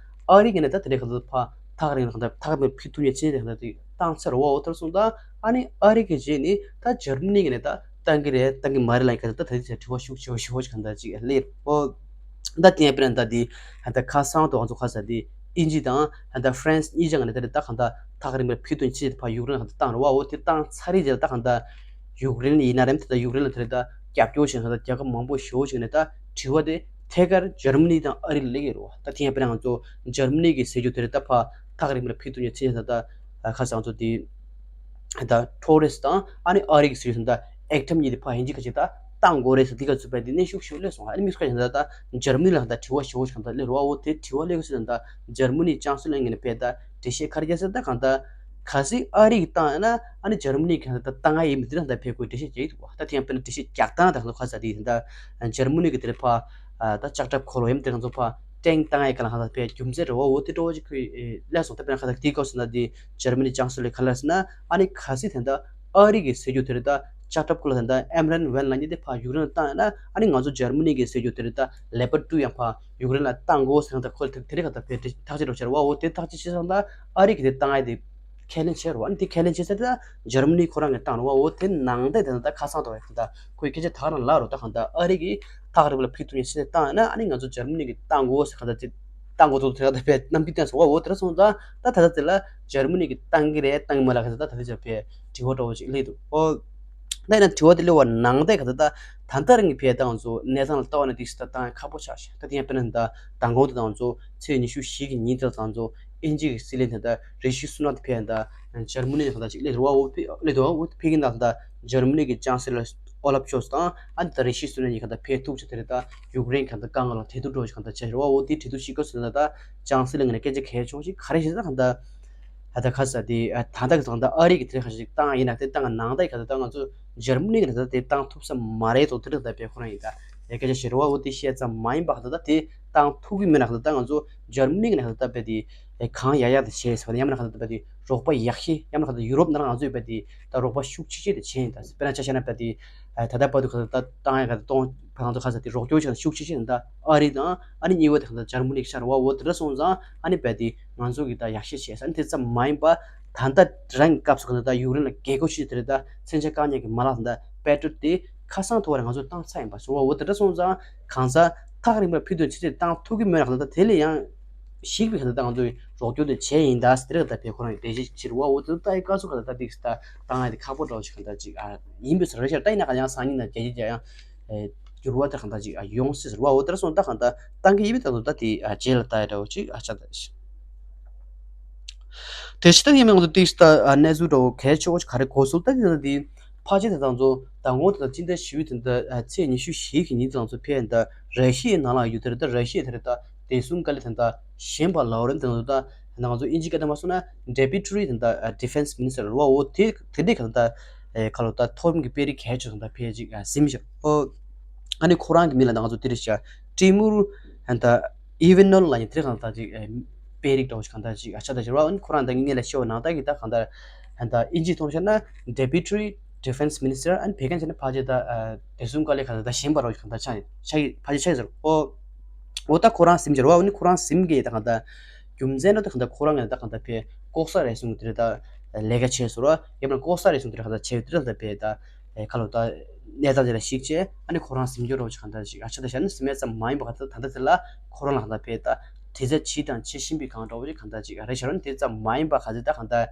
ཨ་རི་གི་ནས་ད་དེ་རེད་ག་ཚོད་ཕ་ཐག་རིང་ལ་ག་ད་ཐག་རིང་ཕི་ཐུག་ཉེ་ཆེ་རེད་ག་ད་དེ་བཏང་ཚར་བ། འོ་དེར་སོང་ད་ཨ་ནི་ཨ་རི་གི་རྗེས་ནས་ད་འཇར་མ་ནི་གི་ནས་ད་བཏང་གི་རེད་བཏང་གི་མ་རེད་ལ་ག་ད་ད་དེ་དྲི་བ་ཤུགས་ཆེ་བ་ཞེ་པོ་ཅིག་ག་ད་ཅིག་སླེབས། འོ་ད་དེ་ཡང་དཔེར་ན་ད་དེ་ད་ཁ་སང་དུ་ང་ཚོ་ཁ་ས་དེ་ཨིན་ཇི་དང་ད་ཧྥ་རན་སི་གཉིས་ཆ་ག་ནས་ད་རེད་ད་ག་ད་ཐག་རིང་པའི་ཕི་ཐུག་ཉེ་ཆེ་ཕ་ཡུཀ་རེན་ལ་ག་ད་བཏང་རེད་བ། འོ་དེ་བཏང་ཚར་རེད་ད་ག་ད་ཡུཀ་རེན་ཡིན་ན་རེད་ད་ད་ཡུཀ་རེན་ལ་དེ་རེད་ད་རྒྱབ་སྐྱོར་བྱེད་ན་ད་རྒྱལ་ཁབ་མང་པོ་ཞེ་པོ་ཅིག་ནས་ད་དྲི་བ་དེ། ཐད་ཀར་འཇར་མ་ནི་དང་ཨ་རི་ལ་སླེབས་ཡོད་རེད་བ། ད་དེ་ཡང་དཔེར་ན་ང་ཚོ་འཇར་མ་ནི་གི་ཟེར་རྒྱུ་དེ་རེད་ད་ཕ་ཐག་རིང་པོ་ལ་ཕི་ཐུག་ཉེ་ཆེ་ད་ད་ཁ་སང་ཚོ་དེ་ད་ཊོ་རེས་དང་ཨ་ནི་ཨ་རི་གི་ཟེར་རྒྱུ་ད་ཨེག་ཊམ་གཉིས་དེ་ཕ་ཡིན་གཅིག་ཁ་ཅིག་ད་བཏང་དགོས་རེད་ཟེར་དེ་ག་ཚོད་པ་དེ་གནོན་ཤུགས་ཤུགས་སླེབས་སོང་། ཨ་ནི་དམིགས་སུ་ཁ་ཤས་ད་ད་འཇར་མ་ནི་ལ་ད་དྲི་བ་ཞེ་པོ་ཞིག་ད་སླེབས་རེད་བ། འོ་དེ་དྲི་བ་སླེབས་ཀྱི་ཟེར་ད་འཇར་མ་ནི་ཅང་སི་ལོན་གྱི་ནས་ཕེ་ད་འགྲེལ་བཤད་ག་རེ་རྒྱག་ཟེར་ད་གང་ད། གལ་སྲིད་ཨ་རི་གིས་བཏང་ཡོད་ན་ཨ་ནི་འཇར་མ་ནི་གིས་ད་བཏང་ཡ་ཡིན་མི་དེ་རང་ད་ཕེབས་དགོས་འགྲེལ་བཤད་རྒྱག་གི་འདུག་བ། ད་དེ་ཡང་དཔེར་ན་འགྲེལ་བཤད་རྒྱག་སྟངས་དང་ལོ་ཁ་ས་དེ་ད་འཇར་མ་ནི་གི་དེར་ཕ་ད་ལྕགས་ཁྲབ་འཁོར་བ་ཡིན་དེ་རང་ཚོ་ཕ་ཊེང་བཏང་ཡ་ག་ལ་ཧ་ད་ཕེ་རྒྱུ་མཚན་རེད་བ། འོ་དེ་འདྲ་བོ་ཅིག་ཁོས་ལས་སོང་། ད་དཔེར་ན་ཁ་ས་དེ་གོ་སོང་ན་དེ་འཇར་མ་ནི་ཅང་སི་ལོན་ག་ལ་ཟེར་ན་ཨ་ནི་གལ་སྲིད་དེ་ད་ཨ་རི་གིས་ཟེར་རྒྱུ་དེ་རེད་ད་ལྕགས་ཁྲབ་ཁོ་ལ་ད་ཨེམ་རན་ཝན་ལ་ཉིད་དེ་ཕ་ཡུཀ་རེན་ལ་བཏང་ཡོད་ན་ཨ་ནི་ང་ཚོ་འཇར་མ་ནི་གིས་ཟེར་རྒྱུ་དེ་རེད་ད་ལེ་པར་ཊུ་ཡང་ཕ་ཡུཀ་རེན་ལ་བཏང་དགོས་ཟེར་ན་ད་ཁོ་དེ་དེ་རིང་ག་ད་ཕེ་ཐག་གཅོད་རོགས་བྱ་རེད་བ། འོ་དེ་ཐག་གཅོད་བྱེད་སོང་ད་ཨ་རི་གིས་དེ་བཏང་ཡ་དེ་ཁས་ལེན་བྱས་རོགས། ཨ་ནི་དེ་ཁས་ལེན་བྱས་ཚར་ད་འཇར་མ་ནི་ཁོ་རང་གིས་བཏང་རོགས། འོ་དེ་ནང་བསྟན་དེ་ད་ཁ་སང་དུ་བས་ད་ཁོས་སྐད་ཆ་ད་ག་རང་ལབ་རོགས། ད་གང་ད་ཨ་རི་གིས་ཐག་རིང་པོ་ལ་ཕི་ཐུག་ཉེ་ཆེ་བཏང་ཡོད་ན་ཨ་ནི་ང་ཚོ་འཇར་མ་ནི་གིས་བཏང་དགོས་ཟེར་ག་ད་དེ་བཏང་དགོས་ཚུལ་དེ་ག་ད་ཕེ་རྣམ་འགྱུར་བསྟན་སོང་བ། འོ་དེ་འདྲ་སོང་ད་ད་ད་ད་དེ་ལ་འཇར་མ་ནི་གིས་བཏང་གི་རེད་བཏང་གི་མ་རེད་ག་ད་ད་ད་དེ་ཅག་ཕེ་དྲི་བ་འདྲ་བོ་ཅིག་སླེབས་འདུག། འོ། ད་ཡིན་ན་དྲི་བ་དེ་སླེབས་པ་ནང་བསྟན་ག་ད་ད་ད་ལྟ་རང་གི་ཕེ་ད་ང་ཚོ་གནས་སྟངས་ལ་ལྟ་བ་ན་དེ་ཞིག་ད་བཏང་ཡ་ཁག་པོ་ཆགས་ཤག། ད་དེ་ཡང་དཔེར་ན་ད་མདང་དགོང་དེ་ད་ང་ཚོ་ཚེས་ཉི་ཤུ་བཞི་གི་ཉིན་དེ་ད་ང་ཚོ་ཨིན་ཇི་གི་སྲིད་བློན་དེ་ད་རི་ཤི་སུ་ནག་དེ་ཕེ་ད་འཇར་མ་ནི་ག་ད་ཅིག་སླེབས་རེད་བ། འོ་ཕེ་སླེབས་འདུག། འོ་ཕེ་གི་ནང་ད་འཇར་མ་ནི་གི་ཅང་སི་ལོན་ཨོ་ལབ་ཤོལ་ཚ་དང་ཨ་ནི་ད་རི་ཤི་སུ་ནག་གཉིས་ག་ད་ཕེ་ཐུག་ཅིག་དེ་རེད་ད་ཡུཀ་རེན་ག་ད་དཀའ་ངལ་ལ་ཐེ་གཏོགས་འགྲོ་ཅིག་ག་ད་བྱས་རེད་བ། འོ་དེ་གྲོས་བསྡུར་ཞིག་ག་ཟེར་ན་ད་ཅང་སི་ལོན་གི་ནས་སྐད་ཆ་གལ་ཆེ་བོ་ཞིག་ག་རེ་ཞིག་ད་ག་ད། ད་ལྟ་ཁ་ས་དེ་ད་ལྟ་གི་ད་ལྟ་ཨ་རི་གི་དེ་ཁ་ཞིག་བཏང་ཡིན་ན་དེ་བཏང་ནང་ད་གི་ཁ་ད་ལྟ་ང་ཚོ་འཇར་མ་ནི་གི་ད་ལྟ་དེ་བཏང་ཐུབ་ས་མ་རེད་དོ། དེ་རིགས་ད་དཔེ་ཁོ་རང་ཡིན་ད་ཡ་སྐད་ཆ་བཤད་རོགས། འོ་དེ་བཤད་ཙམ་མ་ཡིན་པ་ཁ་ད་ལྟ་དེ་བཏང་ཐུབ་ཀྱི་མེད་ན་ཁ་ད་ལྟ་ང་ཚོ་འཇར་མ་ནི་གི་ནས་ཁ་ད་ལྟ་དཔེ་དེ་གང་ཡག་ཡག་དེ་བྱས་ཟེར་བ་ཡང་མིན་ན་ཁ་ད་ལྟ་དཔེ་དེ་རོགས་པ་ཡག་ཤོས་ཡང་མིན་ན་ཁ་ད་ཡུ་རོབ་ནང་ང་ཚོས་དཔེ་དེ་ད་རོགས་པ་ཤུགས་ཆེ་ཤོས་དེ་བྱས་ཡིན་ད། དཔེར་ན་ཆ་བཞག་ན་དཔེ་དེ་ད་ལྟ་བར་དུ་ཁ་ད་ལྟ་བཏང་ཡག་ཁ་ད་གཏོང་བ་ཁ་ད་ལྟ་ཁ་ས་དེ་རོགས་སྐྱོར་བྱས་ན་ཤུགས་ཆེ་ཤོས་ད་ཨ་རི་དང་ཨ་ནི་གཉིས་པ་དེ་ཁ་ད་འཇར་མ་ནི་ཤར་བ། འོ་དེ་འདྲ་སོང་ཙང་ཨ་ནི་དཔེ་དེ་ང་ཚོ་གི་ད་ཡག་ཤོས་བྱས་ས་ཨ་ནི་དེ་ཙམ་མ་ཡིན་པ་ད་ལྟ་རང་གི་སྐབས་སུ་ག་ད་ལྟ་ཡུཀ་རེན་ལ་རྒྱལ་སྒོ་ཞིག་དེ་རེད་ད་མཚོན་ཆ་བཀག་ཉར་གྱི་མ་ལག་ད་ལྟ་པེ་ཊྲི་ཡོཊ་དེ་ཁ་སང་ཐོག་རེ་ང་ཚོས་བཏང་ཚར་ཡིན་པ་སོང་བ། འོ་དེ་འདྲ་སོང་ཙང་གང་ཟག་ཐག་རིང་པོར་ཕུད་དོན་ཆེ་ཆེ་བཏང་ཐུབ་ཀྱི་མེད་ན་ག་ད་ལྟ་དེ་ལས་ཡང་ཞིག་པའི་ག་ད་ལྟ་ང་ཚོས་རོགས་སྐྱོར་དེ་བྱས་ཡིན་ད་ཟེར་དེ་རེད་ད་ལྟ་དཔེ་ཁོ་རང་གི་འགྲེལ་བཤད་བྱེད་རུ་བ། འོ་དེ་ལྟ་ཡི་སྐབས་སུ་ག་ད་ལྟ་དེ་ད་བཏང་ཡ་དེ་ཁག་པོ་འདྲ་བོ་ཞིག་ག་ད་ཅིག་ཨ་ཡིན་པའི་ཟེར་རེད་ཤག། ད་ཡིན་ན་ག་ཡང་སང་ཉིན་ན་རྒྱལ་སྤྱི་རྒྱལ་ཡང་འགྱུར་བ་དེ་གང་ལྟར་ཅིག་ཡོང་སྲིད་ཟེར་བ། འོ་དེར་སོང་ད་གང་ལྟར་བཏང་གི་ཡིན་པའི་ཐོག་ཏུ་ད་དེ་རྗེས་ལ་ལྟ་ཡ་འདྲ་བོ་ཅིག་ཨ་ཆ་ད་ཤི། དེ་ཕྱི་ད་ཡིན་མིན་ང་ཚོ་ཏིག་ད་གནས་ཚུལ་འདྲ་བོ་གལ་ཆེ་བོ་ཅིག་ག་རེ་གོ་སོང་ད་དེ་ད་དེ་ཕལ་ཆེར་དེ་དང་ཚོ་ད་ངོ་དེ་ད་སྤྱི་ཟླ་བཞི་པའི་དེ་ད་ཚེས་ཉི་ཤུ་བཞི་གི་ཉིན་དེ་དང་ཚོ་ཕེབས་ད་ར་ཤི་ཡའི་ནང་ལ་ཡོད་དེ་རེད། ད་ར་ཤི་ཡ་དེ་རེད་ད་བདེ་སྲུང་བཀའ་བློན་དེ་ད་གཞན་པ་ལའོ་རེད། དེ་ད་ང་ཚོ་ཨིན་ཇི་སྐད་དུ་མ་སོང་ན་Deputy དེ་ད་Defense Minister རེད་བ། འོ་དེ་དེ་འདྲའི་ག་ད་ཁ་ལོ་ད་མཐོ་རིམ་གྱི་དཔོན་རིགས་གལ་ཆེ་ད་ཕེབས་ཅིག་ཟིན་ཞིག་ཨོ། ཨ་ནི་ཁོ་རང་གི་མིང་ལ་ད་ང་ཚོ་དེ་རེད་ཤག་ཊི་མུར་ད་ཨི་ཝན་ནོལ་ལ་ཡིན་དེ་རེད། གང་ལྟར་ཅིག་དཔོན་རིགས་འདྲ་བོ་ཞིག་གང་ལྟར་ཅིག་ཨ་ཆ་ད་ཞེས་ར། ཨ་ནི་ཁོ་རང་ད་ངས་ལ་ཤེས་པ་ནང་ལྟར་གྱི་ད་གང་ལྟར་ད་ཨིན་ཇི་ཐོག་བཤད་ན་Deputy Defense Minister ཨ་ནི་བོད་སྐད་བྱས་ན་ཕལ་ཆེར་ད་བདེ་སྲུང་བཀའ་བློན་གང་ལྟར་ད་གཞན་པ་རོགས་གང་ལྟར་ཆགས་ཆགས་ཕལ་ཆེར་ཆགས་ཟེར། ཨོ་ཨོ་ད་ཁོ་རང་ཟིན་ཅེར་བ། ཨ་ནི་ཁོ་རང་ཟིན་གྱི་ད་གང་ལྟར་རྒྱུ་མཚན་ན་ད་གང་ལྟར་ཁོ་རང་ངས་ད་གང་ལྟར་ཕེ་ལྐོག་ཟ་རེ་ཟུང་དེ་རེད་ད་ལས་ཀ་བྱས་ཟེར་བ། ཡང་ན་ལྐོག་ཟ་རེ་ཟུང་དེ་རེད་གང་ལྟར་བྱས་དེ་རེད་ད་ཕེ་ད། ཁ་ལོ་ད་གནས་སྟངས་དེ་ལ་གཞིགས་བྱས་ཨ་ནི་ཁོ་རང་ཟིན་རྒྱུ་རོགས་ཅིག་གང་ལྟར་ཞིག་ཨ་ཆ་ད་བྱས་ན་ཟིན་མེད་ཙམ་མ་ཡིན་པ་ག་ད་ད་ལྟ་དེ་ལ་ཁོ་རང་ལ་གང་ལྟར་ཕེ་ད་དྲི་རྩད་བྱེད་དང་བྱེད་བཞིན་པའི་གང་འདྲ་བོ་ཅིག་གང་ལྟར་ཅིག་ཨ་རེ་ཤར་ནི་དེ་ཙམ་མ་ཡིན་པ་ག་ཚོད་ད་གང་ལྟར་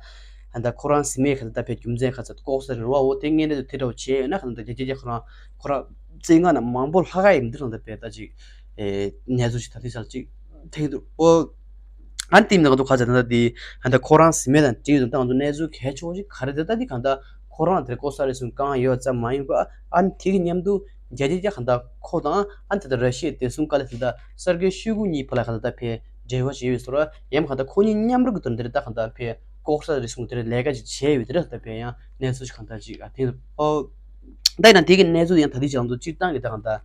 ད་ཁོ་རང་ཟིན་མེད་ག་ཚོད་ད་ཕེ་རྒྱུ་མཚན་ག་ཚོད་ལྐོག་ཟ་རེ་རོ་བ། འོ་དེ་ངན་རེད་དུ་དེ་འདྲ་བོ་བྱས་ཡོད་ན་གང་ལྟར་རྒྱ་རྒྱ་ཁོ་རང་ཁོ་རང་བཙན་ངག་ན་མང་པོ་ལྷག་ག་ཡིན་འདི་རང་ལྟར་ཕེ་ད་ཅིག་གནས་ཚུལ་ཞིག་ད་དེ་སར་ཅིག་ཐེག་འདུག་ཨོ། ཨ་ནི་དེ་མིན་ང་ཚོ་ག་ཚོད་ད་ལྟ་དེ་ད་ལྟ་ཁོ་རང་གཟིམ་མལ་དང་འབྲེལ་ཡོད་དང་ད་ང་ཚོ་གནས་ཚུལ་གལ་ཆེ་བོ་ཞིག་ག་རེ་དེ་ད་དེ་གང་ལྟར་ཁོ་རང་དེར་ལྐོག་ཟ་རེད་གསུངས་བཀའ་མངགས་ཡོད་ཙམ་མ་ཡིན་པ། ཨ་ནི་དེ་གི་མཉམ་དུ་རྒྱལ་སྤྱིའི་གང་ལྟར་ཁོ་དང་ཨ་ནི་ད་ལྟ་ར་ཤི་ཡའི་བདེ་སྲུང་བཀའ་བློན་ད་ལྟ་སེར་གེ་ཤོའི་གུ་གཉིས་བར་ལ་གང་ལྟར་ད་ཕེ་འབྲེལ་བ་བྱས་ཡོད་ཟེར་བ་ཡང་གང་ལྟར་ཁོ་གཉིས་མཉམ་རུབ་ཀྱི་དོན་དེར་ད་གང་ལྟར་ཕེ་ལྐོག་ཟ་རེད་གསུངས་དེར་ལས་ཀ་ཅིག་བྱས་ཡོད་དེར་ད་ཕེ་ཡང་གནས་ཚུལ་ཞིག་གང་ལྟར་ཅིག་ཨ་དེ་ཨོ། ད་ཡིན་ན་དེ་གི་གནས་ཚུལ་ཡང་ད་ལྟའི་ཆར་ང་ཚོ་སྤྱིར་བཏང་གི་ད་གང་ལྟར་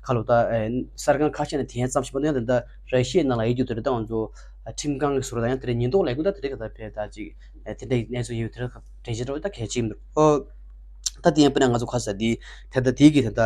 ཁ་ལོ་ད་ཨེ་གསར་ཁང་ཁ་ཤས་ནས་དེ་ཙམ་ཞིག་མ་གཏོགས་ཡང་ད་ལྟ་ར་ཤི་ཡའི་ནང་ལ་ཡོད་རྒྱུ་དེ་རེད། ད་ང་ཚོ་ཁྲིམས་ཁང་གི་ཟུར་དང་ཡང་དེ་རེད་ཉེན་རྟོག་ལས་ཁུངས་ད་དེ་རེད་ག་ད་ཕེ་ད་ཅིག་དེ་འདྲའི་གནས་ཚུལ་ཡོད་དེ་རེད་གྲས་ཆེ་འགྲོ་ད་གལ་ཆེ་མི་འདུག་ཨོ། ད་དེ་ཡང་དཔེར་ན་ང་ཚོ་ཁ་ས་དེ་ད་ལྟ་དེ་གི་ད་ལྟ་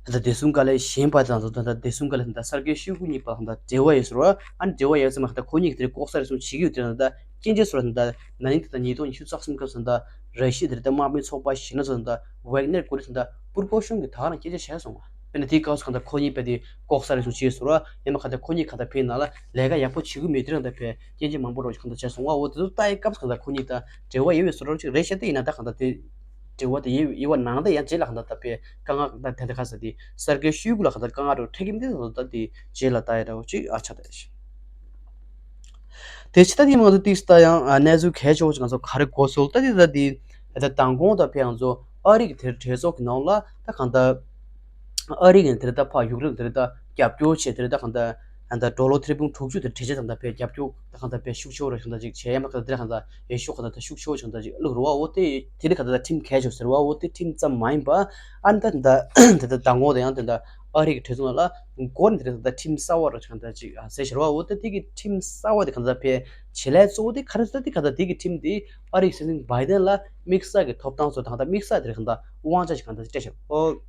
ད་ལྟ་བདེ་སྲུང་བཀའ་བློན་གཞན་པ་དང་ད་ལྟ་བདེ་སྲུང་བཀའ་བློན་ད་ལྟ་སེར་གེ་ཤོའི་གུ་གཉིས་བར་ད་ལྟ་འབྲེལ་བ་ཡོད་ཟེར་བ། ཨ་ནི་འབྲེལ་བ་ཡོད་ཟེར་མ་ད་ལྟ་ཁོ་གཉིས་ཀྱི་དེ་རེད་ལྐོག་ཟ་རེད་གསུངས་བྱེད་ཀྱི་ཡོད་དེ་རེད། ད་ལྟ་སྐྱེན་ཆ་ཟེར་བ་ད་ལྟ་ན་ནིང་ད་ལྟ་ཉིས་སྟོང་ཉི་ཤུ་རྩ་གསུམ་སྐབས་སུ་ད་ལྟ་ར་ཤི་ཡ་དེ་རེད་ད་དམག་མིའི་ཚོགས་པ་གཞན་སྣ་ཚོགས་ད་ལྟ་ཝེག་ནེར་ཀུ་རི་ད་ལྟ་པུར་པོ་གཞུང་གི་ད་ག་རང་སྐྱེན་ཆ་བྱས་སོང་བ། དཔེར་ན་དེའི་སྐབས་སུ་གང་ལྟར་ཁོ་གཉིས་དཔེ་དེ་ལྐོག་ཟ་རེད་གསུངས་བྱས་ཟེར་བ་ཡང་མ་གང་ལྟར་ཁོ་གཉིས་གང་ལྟར་ཕེ་ནང་ལ་ལས་ཀ་ཡག་པོ་བྱེད་ཀྱི་མེད་དེ་རེད་ད་ལྟ་ཕེ་སྐྱེན་ཆ་མང་པོ་རོགས་གང་ལྟར་བྱས་སོང་བ། འོ་དེ་ཚོ་ལྟ་ཡི་སྐབས་སུ་གང་ལྟར་ཁོ་གཉིས་ད་འབྲེལ་བ་ཡོད་པའི་བཟོ་འདྲ་ཅིག་རེད་ཤག་དེ་ཡིན་ན་ད་གང་ལྟར་དེ། འབྲེལ་བ་དེ་ཡོད་ཡོད་པ་ནང་དེ་ཡང་རྗེས་ལ་གང་ལྟར་ད་ཕེ་དཀའ་ངལ་ད་དེ་འདྲ་ག་ས་དེ་སེར་གེ་ཤོའི་གུ་ལ་གང་ལྟར་དཀའ་ངལ་རོ་འཕྲད་ཀྱི་མི་དེ་ཚོ་ད་དེ་རྗེས་ལ་ལྟ་ཡ་འདྲ་བོ་ཅིག་ཨ་ཆ་ད་ཡ་ཤི། དེ་ཕྱི་ད་དེ་ང་ཚོ་ཏིག་ད་ཡང་གནས་ཚུལ་གལ་ཆེ་བོ་ཅིག་ང་ཚོ་ག་རེ་གོ་སོང་ད་དེ་ད་དེ་ད་མདང་དགོང་ད་ཕེ་ང་ཚོ་ཨ་རི་གི་དེར་གྲོས་ཚོགས་ཀྱི་ནང་ལ་ད་གང་ལྟར་ཨ་རི་གི་དེར་ད་ཕ་ཡུཀ་རེན་དེར་ད་རྒྱབ་སྐྱོར་བྱས་དེར་ད་གང་ལྟར། ཨ་ད་ཌོ་ལར་ཐེར་འབུམ་དྲུག་ཅུ་དེ་འཕྲལ་ཆེར་དང་ད་ཕེ་རྒྱབ་སྐྱོར་ད་གང་ད་ཕེ་ཤུགས་ཆེ་བོ་རེ་གང་ད་ཅིག་བྱས་ཡ་མ་གང་ད་དེ་ར་གང་ད་ཡེ་ཤུ་གང་ད་ད་ཤུགས་ཆེ་བོ་ཅིག་གང་ད་ཅིག་བླུག་རུ་བ། འོ་དེ་དེ་རིགས་གང་ད་ད་ཁྲིམས་འགལ་ཆོག་ཟེར་བ། འོ་དེ་ཁྲིམས་ཙམ་མ་ཡིན་པ་ཨ་ནི་ད་ད་ད་ད་ངོ་ད་ཡང་ད་ད་ཨ་རི་གི་གྲོས་ཚོགས་ནང་ལ་མགོ་ནས་དེ་རིགས་གང་ད་ཁྲིམས་གསར་བ་ར་ཅིག་གང་ད་ཅིག་ཟེར་ཟེར་བ། འོ་དེ་དེ་གི་ཁྲིམས་གསར་བ་དེ་གང་ད་ཕེ་བྱེད་ལས་གཙོ་བོ་དེ་ག་རེ་ཟེར་ད་དེ་གང་ད་དེ་གི་ཁྲིམས་དེ་ཨ་རི་གི་སྲིད་འཛིན་བྷའི་ཌེན་ལ་དམིགས་བསལ་གྱི་ཐོབ་ཐང་ཚོ་དང་ད་དམིགས་བསལ་དེ་རིགས་གང་ད་དབང་ཆ་ཅིག་གང་ད་ཅིག་སྤྲད་ཤག་འོ།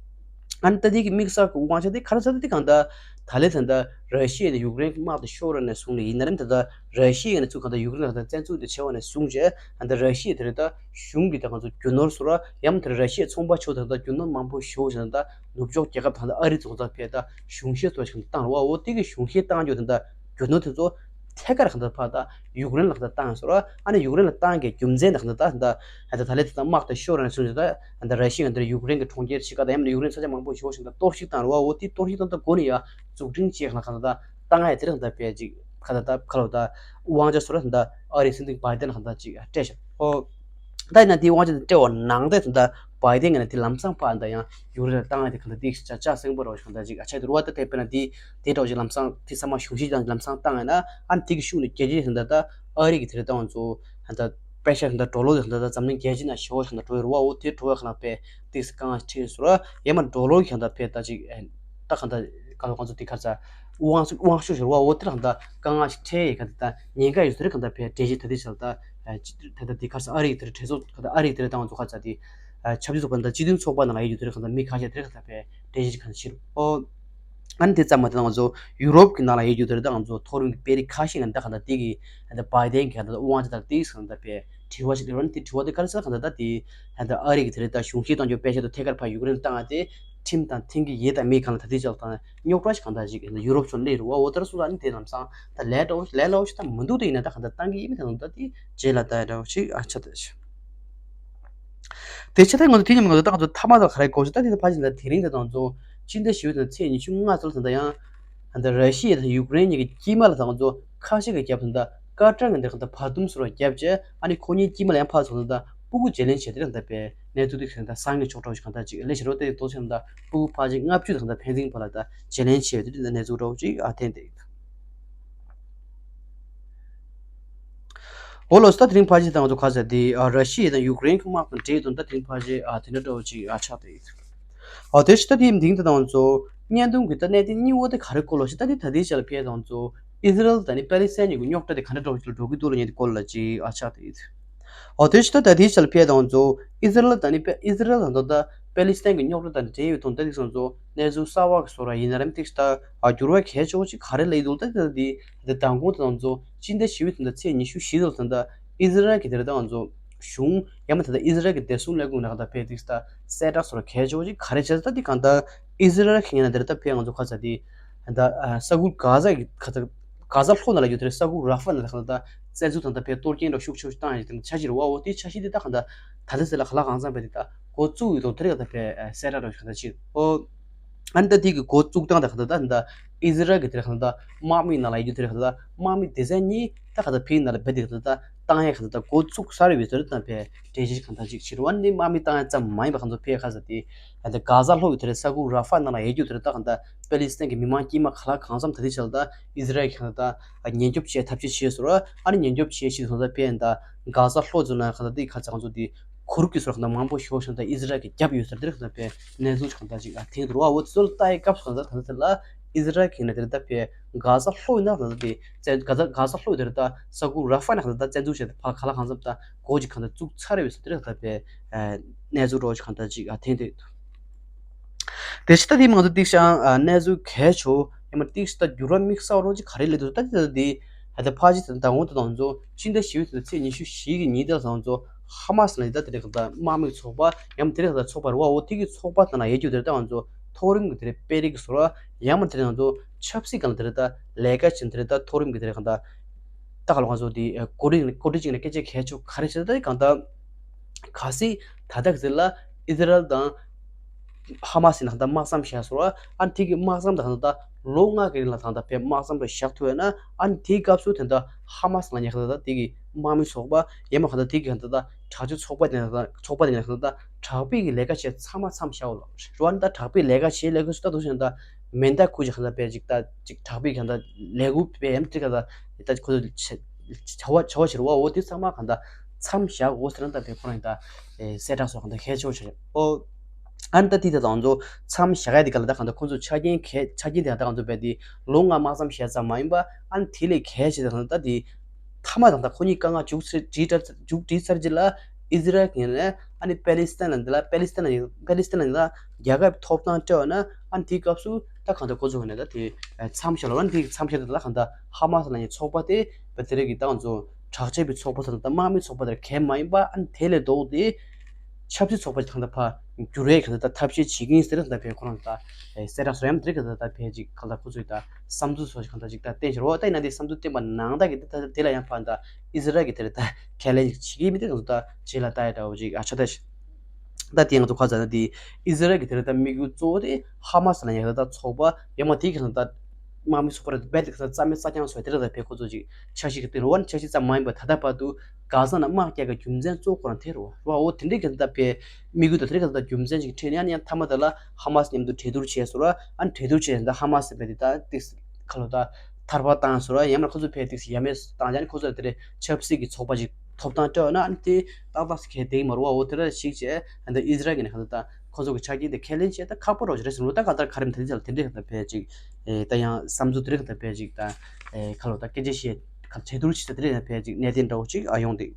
ཨ་ནི་ད་དེ་གི་དམིགས་བསལ་གྱི་དབང་ཆ་དེ་ག་རེ་ཟེར་ད་དེ་གང་ལྟར་ད་ལན་ད་ལྟ་ར་ཤི་ཡ་དང་ཡུཀ་རེན་གྱི་དམག་དེ་ཤོར་ར་ནས་བཟུང་ནས་ཡིན་ན་རེད། ད་ལྟ་ར་ཤི་ཡ་ནས་ཚུར་གང་ལྟར་ཡུཀ་རེན་ལ་ད་ལྟ་བཙན་འཛུལ་དེ་བྱས་པ་ནས་བཟུང་བྱས་ད་ལྟ་ར་ཤི་ཡ་དེ་རེད་ད་གཞུང་གི་ད་ང་ཚོ་རྒྱུ་ནོར་ཚོ་ར་ཡང་མ་དེ་ར་ཤི་ཡའི་ཚོང་པ་ཆེ་བོ་དང་ད་རྒྱུ་ནོར་མང་པོ་ཞེ་པོ་ཞིག་ད་ལྟ་ནུབ་ཕྱོགས་རྒྱལ་ཁབ་དང་ད་ལྟ་ཨ་རི་ཚོ་ད་ཕེ་ད་གཞུང་བཞེས་ཚོ་ཞིག་བཏང་ར་བ། འོ་དེ་གི་གཞུང་བཞེས་བཏང་རྒྱུ་དེ་ད་རྒྱུ་ནོར་དེ་ཚོ་ཐད་ཀར་གང་ལྟར་ཕར་ད་ཡུཀ་རེན་ལ་གང་ལྟར་བཏང་ཡོད་ཟེར་བ། ཨ་ནི་ཡུཀ་རེན་ལ་བཏང་གི་རྒྱུ་མཚན་དེ་གང་ལྟར་ད་ད་ད་ད་ལན་དེ་དང་དམག་དེ་ཤོར་ནས་བཟུང་ནས་ད་ད་ར་ཤི་ཡ་འདིར་ཡུཀ་རེན་གྱི་གྲོང་ཁྱེར་ཕྱེད་ཀ་དང་ཡང་ན་ཡུཀ་རེན་ས་ཆ་མང་པོ་ཞེ་པོ་ཞིག་ད་གཏོར་བཤིག་བཏང་ར་བ། འོ་དེ་གཏོར་བཤིག་བཏང་ད་འགོ་ནས་ཡ་འཛུགས་སྐྲུན་བྱས་གང་ལྟར་གང་ལྟར་བཏང་ཡ་དེ་རིགས་གང་ལྟར་ཕལ་ཅིག་གང་ལྟར་ད་ག་ལ་ད་དབང་ཆ་ཚོ་ར་ད་ཨ་རིའི་སྲིད་འཛིན་བྷའི་ཌེན་ལ་གང་ལྟར་ཅིག་སྤྲད་ཤག་འོ། ད་ཡིན་ན་དེའི་དབང་ཆ་དེ་སྤྲད་པ་ནང་བཞིན་ད་བྷའི་ཌེན་གྱིས་ནི་དེ་ལམ་སང་ཕར་ད་ཡང་ཡུཀ་རེན་ལ་བཏང་ཡ་དེ་གང་ལྟར་དེ་ཞིག་ཆ་ཆ་སེང་པོ་རོགས་ཤིག་གང་ལྟར་ཅིག་ཨ་ཆ་དེ་རུ་བ་ད་དེ་དཔེར་ན་དེ་དེ་འདྲ་བོ་ཅིག་ལམ་སང་དེ་ཚང་མ་གཞུང་བཞེས་དང་ལམ་སང་བཏང་ཡ་ན་ཨ་ནི་དེ་གི་ཤུགས་ནས་རྒྱལ་སྤྱིའི་ད་ད་ཨ་རི་གི་དེ་རེད་ད་ང་ཚོ་ད་པེ་ཤ་ད་ཌོ་ལར་དེ་ད་འཛམ་གླིང་རྒྱལ་སྤྱི་ནང་ཞེ་པོ་ཞིག་ད་འགྲོ་ཡི་རུ་བ། འོ་དེ་འགྲོ་བའི་གང་ལྟར་དཔེ་དེ་སི་གང་ང་ཞིག་ཁྲིད་ཟེར་བ་ཡ་མ་ཌོ་ལར་གི་གང་ལྟར་དཔེ་ད་ཅིག་ད་གང་ལྟར་ག་ལ་ང་ཚོ་དེ་ག་རེ་ཟེར་དབང་ཤུགས་དབང་ཤུགས་ཟེར་བ། འོ་དེ་ལ་གང་ལྟར་དཀའ་ངལ་ཞིག་འཕྲད་ཡི་གང་ལྟར་ད་ཉེན་ཁ་ཡོད་ཟེར་གང་ལྟར་དཔེ་འགྲེལ་བཤད་ད་དེ་བྱས་ད་ད་ད་ད་དེ་ག་རེ་ཟེར་ཨ་རི་གི་དེ་གྲོས་ཚོགས་གང་ལྟར་ཨ་རི་གི་དེ་ད་ང་ཚོ་ག་རེ་ཟེར་དེ་ཆབ་སྲིད་ཚོགས་པ་ད་ད་སྤྱི་མཐུན་ཚོགས་པ་ནང་ལ་ཡོད་རྒྱུ་དེ་གང་ལྟར་མི་ཁ་ཤས་དེ་གང་ལྟར་དཔེ་འགྲེལ་བཤད་ཅིག་གང་ལྟར་བྱེད་རུང་། ཨོ། ཨ་ནི་དེ་ཙམ་མ་ཟད་ང་ཚོ་ཡུ་རོབ་ཀྱི་ནང་ལ་ཡོད་རྒྱུ་དེ་ད་ང་ཚོ་མཐོ་རིམ་གྱི་དཔོན་རིགས་ཁ་ཤས་ཀྱིས་ད་གང་ལྟར་དེ་གི་ད་བྷའི་ཌེན་གྱི་ད་དབང་ཆ་ད་དེ་གང་ལྟར་དཔེ་དྲི་བ་ཞིག་སླེབས་པ་ནི་དེ་དྲི་བ་དེ་ག་རེ་ཟེར་གང་ལྟར་ད་དེ་ད་ཨ་རི་གི་དེ་རེད་ད་གཞུང་བཞེས་གཏོང་རྒྱུ་པེ་ཤ་དང་ཐད་ཀར་ཕར་ཡུཀ་རེན་བཏང་ཡ་དེ་ཁྲིམས་དང་མཐུན་གྱི་ཡོད་དང་མེད་གང་ལ་ད་དེ་ཅག་དང་རྙོག་དྲ་ཞིག་གང་ལྟར་ཞིག་ཡུ་རོབ་ཕྱོགས་སླེབས་རུ་བ། འོ་དེར་སོང་ཙང་ནི་དེ་ལམ་སང་ད་ལས་འདྲ་བོ་ལས་སླ་བོ་ཞིག་ད་མི་འདུག་དེ་ཡིན་ན་ད་གང་ལྟར་བཏང་གི་ཡིན་མིན་དེ་ལ་ད་དེ་རྗེས་ལ་ལྟ་ཡ་འདྲ་བོ་ཞིག་ཨ་ཆ་ད་ཞིག་དེ་ཆ་ད་ང་ཚོ་དེ་ཉིན་ང་ཚོ་ད་ང་ཚོ་མཐའ་མ་ད་ག་རེ་གོ་ཞིག་ད་དེ་ད་ཕ་ཞིག་ད་དེ་རིང་ད་ང་ཚོ་སྤྱི་ཟླ་བཞི་པའི་ཚེས་ཉི་ཤུ་ལྔ་ཚོར་ད་ཡང་ད་ར་ཤི་ཡ་དང་ཡུཀ་རེན་གཉིས་ཀྱི་དཀྱིལ་མ་ལ་ད་ང་ཚོ་ཁ་ཤས་ཀྱི་རྒྱབ་ད་ཀ་ཏར་གྱི་འདིར་ད་བར་འདུམ་སོར་བརྒྱབ་བྱས་ཨ་ནི་ཁོ་གཉིས་དཀྱིལ་མ་ལ་ཡང་ཕར་ཚུར་ད་སྤུ་གུ་བརྗེ་ལེན་བྱས་དེ་རིང་ད་པའི་གནས་ཚུལ་དེ་ད་སང་ཉིན་ཕྱོགས་གྲོགས་ཤིག་གང་ལྟར་ཅིག་ལས་བྱེད་རོགས་དེ་ཏོག་ཙམ་ད་སྤུ་གུ་ཕལ་ཆེར་ལྔ་བཅུ་དང་ད་ཕན་ཚུན་བར་ལ་ད་བརྗེ་ལེན་བྱས་དེ་རིང་ད་གནས་ཚུལ་འདྲ་བོ་ཅིག་ཨ་ཐེན་དེ་ཡིན། འོ་ལགས་སོ། ད་དེ་རིང་ཕལ་ཆེར་ད་ང་ཚོ་ག་རེ་ཟེར་དེ་ཨ་ར་ཤི་ཡ་དང་ཡུཀ་རེན་གྱི་དམག་དང་འབྲེལ་དོན་ད་དེ་རིང་ཕལ་ཆེར་ཨ་དེ་འདྲ་འདྲ་བོ་ཅིག་ཨ་ཆགས་བསྡད་ཡོད། ཨ་དེ་ཕྱི་ད་དེ་དེ་རིང་ད་ང་ཚོ་བརྙན་ཐུང་གི་ད་གནད་དོན་གཉིས་པོ་དེ་ག་རེ་སྐོར་ལ་ཞིག་ད་དེ་ད་ལྟའི་ཆ་ལ་ཕེ་ད་ང་ཚོ་ཨི་ཟི་རལ་དང་ནི་པེ་ལི་སི་ཐན་གཉིས་ཀྱི་རྙོག་དྲ་དེ་ག་འདྲ་འདྲ་བོ་ཅིག་ལ་འགྲོ་གི་འདུག་ལ་ཉེ་དེ་སྐོར་ལ་ཅིག་ཨ་ཆགས་བསྡད་ཡོད། ཨོ་དེ་ཕྱི་ད་ད་དེའི་ཆ་ལ་ཕེ་དང་ཚོ་ཨི་ཟི་རལ་དང་ནི་པེ་ཨི་ཟི་རལ་དང་ད་པེ་ལི་སི་ཐན་གྱི་རྙོག་དྲ་དང་འབྲེལ་ཡོད་དོན་ད་དེ་སོང་ཚོ་གནས་ཚུལ་གསར་བ་གི་བཟོ་འདྲ་ཡིན་ན་རམ་ཏིག་ད་ཨ་འགྱུར་བ་གལ་ཆེ་བོ་ཅིག་ག་རེ་སླེབས་འདུག་ད་དེ་ད་དེ་མདང་དགོང་ད་ང་ཚོ་སྤྱི་ཟླ་བཞི་པའི་ཚེས་ཉི་ཤུ་བཞི་ཚོ་ད་ཨི་ཟི་རལ་གྱི་དེ་རེད། ད་ང་ཚོ་གཞུང་ཡང་མ་ད་ད་ཨི་ཟི་རལ་གྱི་བདེ་སྲུང་ལས་ཁུངས་ནང་ད་ཕེ་ཏིག་ད་གསལ་བསྒྲགས་བཟོ་འདྲ་གལ་ཆེ་བོ་ཅིག་ག་རེ་བྱས་ད་དེ་གང་ད་ཨི་ཟི་རལ་གྱི་ཡིན་ན་དེ་རེད། ད་ཕེ་ང་ཚོ་ག་ས་དེ་ད་ས་ཁུལ་ག་ས་གི་ག་ས་གྷ་ཛ་ལྷོ་ནང་ལ་ཡོད་དེ་ས་ཁུལ་ར་ཧྥ་ནང་ལ་གང་ལྟར་བཙན་འཛུལ་དང་ད་ཕེ་གཏོར་སྐྱོན་འདྲ་ཤུགས་ཆེ་བཏང་ཡོད་དེ་འཆར་གཞི་རེད་བ། འོ་དེའི་འཆར་གཞི་དེ་ད་གང་ལྟར་ད་ལྟ་ཟེར་ལ་ག་ལ་གང་འཚམ་པའི་དེ་ད་འགོ་བཙུགས་ཡོད་དོ་དེ་རེད། ད་ཕེ་གསལ་བསྒྲགས་འདྲ་གང་ལྟར་བྱེད། འོ་ ཨ་ནི་ད་དེ་གི་འགོ་བཙུགས་སྟངས་དང་གང་ལྟར་ད་ད་ཨི་ཟི་རལ་གི་དེར་གང་ལྟར་དམག་མི་ནང་ལ་ཡོད་རྒྱུ་དེར་གང་ལྟར་དམག་མི་སྡེ་ཚན་གཉིས་ད་གང་ལྟར་ཕིའི་ནང་ལ་རྦད་དེ་གང་ལྟར་བཏང་ཡ་གང་ལྟར་འགོ་བཙུགས་ཚར་བའི་ཟེར་ད་བས་གྲོས་གཞི་གང་ལྟར་ཅིག་བྱེད་རུང་ཨ་ནི་དམག་མི་བཏང་ཡ་ཙམ་མ་ཡིན་པ་གང་ལྟར་ཕའི་ཁ་ས་དེ་ད་གྷ་ཟ་ལྷོ་ཡི་དེར་ས་ཁུལ་ར་ཧྥ་ནང་ལ་ཡོད་རྒྱུ་དེར་ད་གང་ལྟར་པེ་ལི་སི་ཐན་གི་མི་མང་དཀྱུས་མ་ག་ལ་གང་འཚམ་ད་དེ་ཆ་ལ་ད་ཨི་ཟི་རལ་གང་ལྟར་ཉེན་སྐྱོབ་བྱེད་ཐབས་ཤེས་བྱས་སོང་ར་ཨ་ནི་ཉེན་སྐྱོབ་བྱེད་ཤེས་སོང་ད་ཕའི་ད་གྷ་ཟ་ལྷོ་ཚོ་ན་གང་ལྟར་དེ་ཁ་ཚ་གང་ཚོ་དེ། གུར་གྱི་སོགས་དང་མང་པོ་ཤོར་ཤིང་དང་ཨི་ཟི་རལ་གྱི་རྒྱབ་ཡོད་ཟེར་དེ་རིགས་དང་པའི་གནས་ཚུལ་གང་དག་ཅིག་ཨ་ཐེངས་དུ་རུ་བ་འོ་ཚོ་ལྟ་ཡི་སྐབས་སུ་གང་དག་ད་དེ་ལ་ཨི་ཟི་རལ་གྱི་ནས་དེ་རིགས་དང་པའི་གྷ་ཟ་ལྷོ་ཡིན་ན་གང་དག་དེ་བཙན་གྷ་ཟ་གྷ་ཟ་ལྷོ་ཡི་དེ་རིགས་དང་ས་ཁུལ་ར་ཧྥ་ནས་གང་དག་ད་བཙན་འཛུལ་བྱས་ཏེ་ཕར་ག་ལ་གང་འཚམ་དང་སྒོ་ཅིག་གང་དག་བཙུགས་ཚར་རེད་ཟེར་དེ་རིགས་དང་པའི་གནས་ཚུལ་རོ་ཅིག་གང་དག་ཅིག་ཨ་ཐེངས་དུ། དེ་ཕྱི་ད་དེ་མང་དུ་ཏིག་ཤང་གནས་ཚུལ་གལ་ཆེ་བོ་ཡང་མ་ཏིག་ཤི་ད་འགྱུར་བ་དམིགས་བསལ་རོ་ཅིག་ག་རེ་ལས་འདུག་ད་དེ་ད་དེ། ཧ་ད་ཕ་ཇི་ད་ད་འོང་དུ་དང་ཚོ་ཕྱི་ཟླ་བཞི་པའི་ཚེས་ཉི་ཤུ་བཞི་གི་ཉིན་དེ་ཚང་ཚོ་ཧ་མ་སི་ལ་ད་དེ་རེད་ད་དམག་མི་ཚོགས་པ་ཡང་དེ་རེད་ད་ཚོགས་པ་རུ་བ་འོ་དེ་གི་ཚོགས་པ་དང་ན་ཡེ་རྒྱུ་དེ་ད་ང་ཚོ་མཐོ་རིམ་གི་དེ་རེད་དཔེ་རིག་གི་ཟོ་ར་ཡང་མ་དེ་རེད་ང་ཚོ་ཆབ་སྲིད་གང་དེ་རེད་ད་ལས་ཀ་བྱེད་དེ་རེད་ད་མཐོ་རིམ་གི་དེ་རེད་གང་ད་ད་ག་ལ་ང་ཚོ་དེ་གོ་སྒྲིག་གོ་སྒྲིག་ཅིག་ནས་སྐད་ཆ་གལ་ཆེ་ག་རེ་བྱེད་ད་གང་ད། གལ་སྲིད་ད་ལྟ་གི་ཚེ་ལ་ཨི་ཟི་རལ་དང་ཧ་མ་སི་ནང་ད་དམག་མཚམས་བཞག་སོང་ཨ་ནི་དེ་གི་དམག་མཚམས་དང་ད་ལོ་ལྔ་གི་རིང་ལ་ད་ད་བས་དམག་མཚམས་རེ་བཞག་ཐུབ་ཡོད་ན་ཨ་ནི་དེའི་སྐབས་སུ་དེ་ད་ཧ་མ་སི་ལ་ཉེ་ཁ་ད་དེ་གི་དམག་མི་ཚོགས་པ་ཡེ་མ་ཁ་ད་དེ་གི་ད་ད་དྲག་སྤྱོད་ཚོགས་པ་དེ་ད་ཚོགས་པ་དེ་ཉེ་ཁ་ད་དྲག་པོའི་གི་ལས་ཀ་བྱེད་ཚང་མ་མཚམས་བཞག་འོ་ལ་རུ་ཨ་ནི་ད་དྲག་པོའི་ལས་ཀ་བྱེད་ལས་ཀ་སུ་ད་དུ་ཞིག་ད་མེ་མདའ་ཁུ་ཅིག་ཁ་ད་བས་ཅིག་ད་ཅིག་དྲག་པོའི་གི་ད་ལས་འགུལ་བས་ཡམ་དེ་གི་ད་ད་ཁོ་ཚོ་བྱ་བ་བྱ་བ་བྱེད་རུ་བ་འོ་དེ་ཚང་མ་གང་ལྟར་མཚམས་བཞག་འོ་ཟེར་ན་ད་བས་ཁོ་རང་ད་གསལ་བསྒྲགས་སོགས་གང་ལྟར་ཁྱད་ཆོས་བྱེད་འོ། ཨ་ནི་ད་དེ་ད་ང་ཚོ་མཚམས་བཞག་ཡ་དེ་ག་ལ་ད་གང་ལྟར་ཁོ་ཚོ་ཆ་རྐྱེན་གལ་ཆ་རྐྱེན་དེ་ད་ང་ཚོ་བས་དེ་ལོ་ལྔ་དམག་མཚམས་བཞག་ཙམ་མ་ཡིན་པ་ཨ་ནི་དེ་ལས་གལ་ཆེ་ད་གང་ལྟར་ད་དེ་མཐའ་མ་དང་ད་ཁོ་གཉིས་དཀའ་ངལ་མཇུག་ཚར་བྲིས་ཚར་མཇུག་བྲིས་ཚར་རྗེས་ལ་ཨི་ཟི་རལ་གྱི་ནས་ཨ་ནི་པེ་ལི་སི་ཐན་ལ་འདི་ལ་པེ་ལི་སི་ཐན་ལ་པེ་ལི་སི་ཐན་ལ་འདི་ལ་རྒྱལ་ཁབ་ཐོབ་ཐང་སྤྲད་པ་ན་ཨ་ནི་དེའི་སྐབས་སུ། ད་གང་ལྟར་ཁོ་ཚོ་གི་ནས་ད་དེ་མཚམས་བཞག་ལ་ཨ་ནི་དེ་མཚམས་བཞག་དེ་ལ་གང་ལྟར་ཧ་མ་སི་ལ་ནི་ཚོགས་པ་དེ་བ་དེ་རེ་གི་ཏང་ཚོ་དྲག་ཆས་པའི་ཚོགས་པ་དང་ད་དམག་མི་ཚོགས་པ་དེར་གལ་མ་ཡིན་པ་ཨ་ནི་དེ་ལས་ལྡོག་སྟེ་ཆབ་སྲིད་ཚོགས་པ་ཅིག་གང་ལྟར་ཕར་འགྱུར་བའི་གང་ལྟར་ད་ཐབས་ཤེས་བྱེད་ཀྱི་ཡིན་ཟེར་གང་ལྟར་བས་ཁོ་རང་ད་གསལ་བསྒྲགས་སོ་ཡམ་དེ་རེ་གང་ལྟར་ད་བས་ཅིག་གང་ལྟར་ཁོ་ཚོའི་ད་བསམ་ཚུལ་སོགས་ཅིག་གང་ལྟར་ཅིག་ད་བསྟན་ཕྱིར་འོ་ད་ཡིན་ན་དེ་བསམ་ཚུལ་བསྟན་པ་ནང་ད་གི་ད་དེ་ལ་ཡང་ཕར་ད་ཨི་ཟི་རལ་གི་དེ་རེ་ད་ཁས་ལེན་ཅིག་བྱེད་ཀྱི་མི་དེ་གང་ལྟར་ད་རྗེས་ལ་ད་ཡ་འདྲ་བོ་ཅིག་ཨ་ཆ་ད་ཤི། ད་དེ་ང་ཚོ་ཁ་ཚ་ན་དེ་ཨི་ཟི་རལ་གྱི་དེ་རེད་ད་དམིགས་ཡུལ་གཙོ་བོ་དེ་ཧ་མ་སི་ལ་ཡང་ད་ཚོགས་པ་ཡང་མ་དེ་གི་ད་དམག་མི་ཚོགས་པ་རེད་རྦད་དེ་གི་རྩ་མེད་རྩ་རྐྱང་བཟོས་དེ་རེད་ད་བས་ཁོ་ཚོ་ཅིག་འཆར་གཞི་གི་སྟེང་རུ་བ་ནི་འཆར་གཞི་ཙམ་མ་ཡིན་པ་ད་ལྟ་བར་དུ་གྷ་ཟ་ན་དམག་རྒྱག་གི་རྒྱུ་མཚན་གཙོ་བོ་ཁོ་རང་དེ་རུ་བ་རུ་བ་འོ་དེ་འདྲའི་གི་ད་བས་དམིགས་ཡུལ་ད་དེ་རེད་གི་ད་རྒྱུ་མཚན་ཅིག་ཁྲིད་ནས་ཡང་ཡང་མཐའ་མ་ད་ལ་ཧ་མ་སི་མཉམ་དུ་གྲོས་བསྡུར་བྱས་སོ་ར་ཨ་ནི་གྲོས་བསྡུར་བྱས་ད་ཧ་མ་སི་བས་དེ་ད་ཏིག་ཁ་ལོ་ད་ཐར་པ་བཏང་སོ་ར་ཡང་མ་ཁོ་ཚོ་བས་ཏིག་ཡ་མེད་བཏང་ཡང་ཁོ་ཚོ་དེ་རེད་ཆབ་སྲིད་ཀྱི་ཚོགས་པ་ཅིག་ཐོབ་ཐང་སྤྲད་ན་ཨ་ནི་དེ་ཏག་ཏག་ཞིག་གལ་ཏེ་མ་རུ་བ་འོ་དེ་ར་ཞིག་བྱས་ཨ་ནི་ཨི་ཟི་རལ་གྱི་ནས་གང་ལྟར་ད་ཁོ་ཚོ་གི་ཆ་རྐྱེན་དེ་ཁས་ལེན་བྱས་ད་ཁག་པོ་རོགས་རེད་ཟེར་ལོ་ད་གང་ལྟར་ག་རེ་དེ་འདྲ་དེ་འདྲ་གང་ལྟར་ཕལ་ཅིག་ད་ཡང་བསམ་ཚུལ་དེ་འདྲ་གང་ལྟར་ཕལ་ཅིག་ད་ཁ་ལོ་ད་སྐད་ཆ་བཤད་ག་གྲོས་བསྡུར་བྱས་ད་དེ་འདྲ་ཕལ་ཅིག་གནད་དོན་འདྲ་བོ་ཅིག་ཨ་ཡོང་དེ།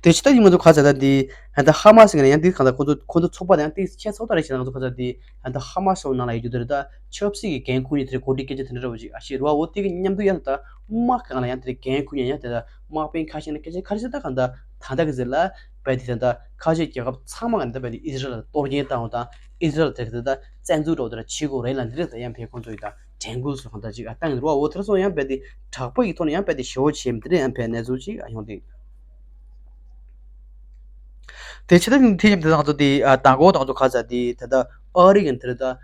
དེ་ཕྱི་ད་ཡིན་ང་ཚོ་ཁ་ཚ་ད་འདི་ཧན་ད་ཧ་མ་སི་ངན་ཡང་འདི་གང་ལྟར་ཁོ་ཚོ་ཁོ་ཚོ་ཚོགས་པ་དང་དེ་ཁྱད་ཚོགས་ད་རེ་བྱས་ན་ང་ཚོ་ཁ་ཚ་འདི་ཧན་ད་ཧ་མ་སི་ནང་ལ་ཡོད་རྒྱུ་དེ་རེད་ད་ཆབ་སྲིད་ཀྱི་འགན་ཁུར་ནི་དེ་རེད་གོ་སྒྲིག་སྐད་ཆ་དེ་འདྲ་འདྲ་བོ་ཅིག་ཨ་ཤེས་རོ་འོ་དེ་གི་མཉམ་དུ་ཡང་ད་དམག་གང་ལ་ཡང་དེ་འགན་ཁུར་ཡང་ཡང་དེ་ད་དམག་དཔོན་ཁ་ཤས་ནས་སྐད་ཆ་ག་རེ་བཤད་ད་གང་ལྟར་ད་ལྟ་གི་ཟེར་ལ་བས་དེ་ད་ད་ཁ་ཤས་རྒྱལ་ཁབ་ཚང་མ་གང་ལྟར་བས་དེ་ཨི་ཟི་རལ་ལ་གཏོར་སྐྱོན་བཏང་བ་དང་ཨི་ཟི་རལ་དེ་གི་ད་ད་བཙན་འཛུལ་འགྲོ་དེ་ལ་བྱེད་དགོས་རེད་ལ་འདི་རེད་ད་ཡང་ཕེ་ཁོང་ཚོ་ཡི་ད། དྲན་སྐུལ་སོགས་གང་ལྟར་ཅིག་ཨ་བཏང་ཡོད་རེད་བ། འོ་དེར་སོང་ཡང་རྦད་དེ་དྲག་པོ་ཡི་ཐོག་ནས་ཡང་རྦད་དེ་ཞེ་བོ་བྱས་མི་དེ་རེད་ཡང་ཕན་གནས་ཚུལ་ཅིག་ཨ་ཡོང་དེ། དེ་ཕྱི་ད་ཐེངས་དེ་ང་ཚོ་དེ་ཨ་དང་གོ་དང་ཚོ་ཁ་ཚ་དེ་ད་ལྟ་ཨ་རི་གི་དེ་རེད་ད།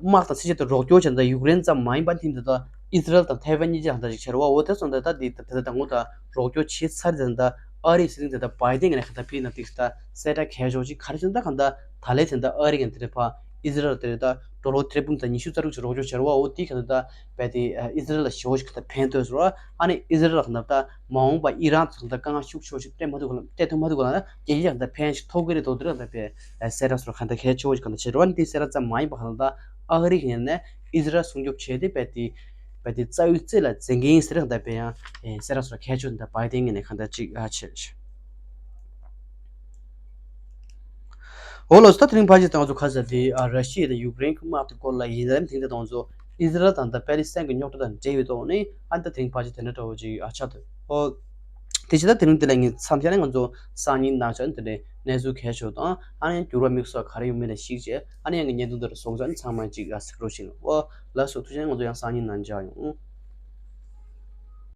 དམག་དང་སྲིད་ཇུས་དང་རོགས་སྐྱོར་བྱས་ད་ཡུཀ་རེན་ཙམ་མ་ཡིན་པ་ཐེངས་དེ་ད་ཨི་ཟི་རལ་དང་ཐའེ་ཝན་གཉིས་ཆ་གང་ལྟར་ཅིག་བྱས་རེད་བ། འོ་དེར་སོང་ད་ད་དེ་ད་ད་དང་གོ་ད་རོགས་སྐྱོར་བྱས་ཚར་དེ་ད་ཨ་རི་སྲིད་འཛིན་དེ་ད་བྷའི་ཏན་གི་ནས་གང་ལྟར་ཕི་ན་ཏིག་ད་གསལ་བསྒྲགས་གལ་ཆོག་ཅིག་ག་རེ་བྱས་ད་གང་ལྟར་ད་ལས་དེ་ད་ཨ་རི་གི་དེ་རེད་ཕ། ཨི་ཟི་རལ་དེ་རེད་ད་ཌོ་ལར་ཐེར་འབུམ་དང་ཉི་ཤུ་རྩ་དྲུག་ཅིག་རོགས་སྐྱོར་བྱས་རེད་བ། འོ་དེའི་ཁ་ནས་ད་བས་དེ་ཨི་ཟི་རལ་ལ་ཞེ་བོ་ཞིག་ད་ཕན་ཐོགས་སོང་ར། ཨ་ནི་ཨི་ཟི་རལ་ལ་ད་མ་འོངས་པ་ཨི་རན་ཚོ་ད་དཀའ་ངལ་ཤུགས་ཆེ་བོ་ཞིག་སྤྲད་མ་ཐུབ་གོ་ལ་སྤྲད་ཐུབ་མ་ཐུབ་གོ་ལ་ན་རྒྱལ་སྤྱི་ལ་ད་ཕན་ཞིག་ཐོགས་ཀྱི་རེད་དོ་དེ་ར་ད་བས་གསལ་བསྒྲགས་སོང་ག་ད་གལ་ཆེ་བོ་ཞིག་ག་ད་བྱས་རེད་བ། ཨ་ནི་དེ་གསལ་བསྒྲགས་ཙམ་མ་ཡིན་པ་ག་ད་ཨ་རི་གི་ནས་ཨི་ཟི་རལ་སྲུང་སྐྱོབ་བྱས་ཏེ་བས་དེ་བས་དེ་རྩ་བའི་རྩེ་ལ་འཛིན་མཁན་ཡིན་ཟེར་ག་ད་བས་ཡང་གསལ་བསྒྲགས་སོང་གལ་ཆེ་བོ་ད་བྷའི་ཏན་གི་ནས་ག་ད་ཅིག་ཨ་ཆེ། འོ་ལགས་སོ། ད་དེ་རིང་ཕལ་ཆེར་ང་ཚོ་ཁ་ས་དེ་ཨ་ར་ཤི་ཡ་དང་ཡུཀ་རེན་གྱི་དམག་དེ་སྐོར་ལ་ཡིན་ནའང་དེང་དེ་ང་ཚོ་ཨི་ཟི་རལ་དང་ད་པེ་ལི་སི་ཐན་གྱི་རྙོག་དྲ་དང་འབྲེལ་བའི་ཐོག་ནས་ཨ་ནི་ད་དེ་རིང་ཕལ་ཆེར་དེ་འདྲ་འདྲ་བོ་ཅིག་ཨ་ཆགས་འདུག་འོ་དེ་བྱས་ད་དེ་རིང་དེ་ལ་ངས་མཚམས་བཞག་ནས་ང་ཚོ་སང་ཉིན་ནང་ཆ་ནས་དེ་འདྲའི་གནས་ཚུལ་གལ་ཆེ་བ་དང་ཨ་ནི་འགྱུར་བ་དམིགས་བསལ་ག་རེ་ཡོང་མིན་ལ་གཞིགས་བྱས་ཨ་ནི་ཡང་གི་བརྙན་ཐུང་དེ་རུ་སོང་ཙང་ཚང་མ་ཅིག་ཨ་གཟིགས་རོགས་བྱེད། འོ་ལགས་སོ། ཐུགས་རྗེ་ཆེ། ང་ཚོ་ཡང་སང་ཉིན་ནང་མཇལ་ཡོང་།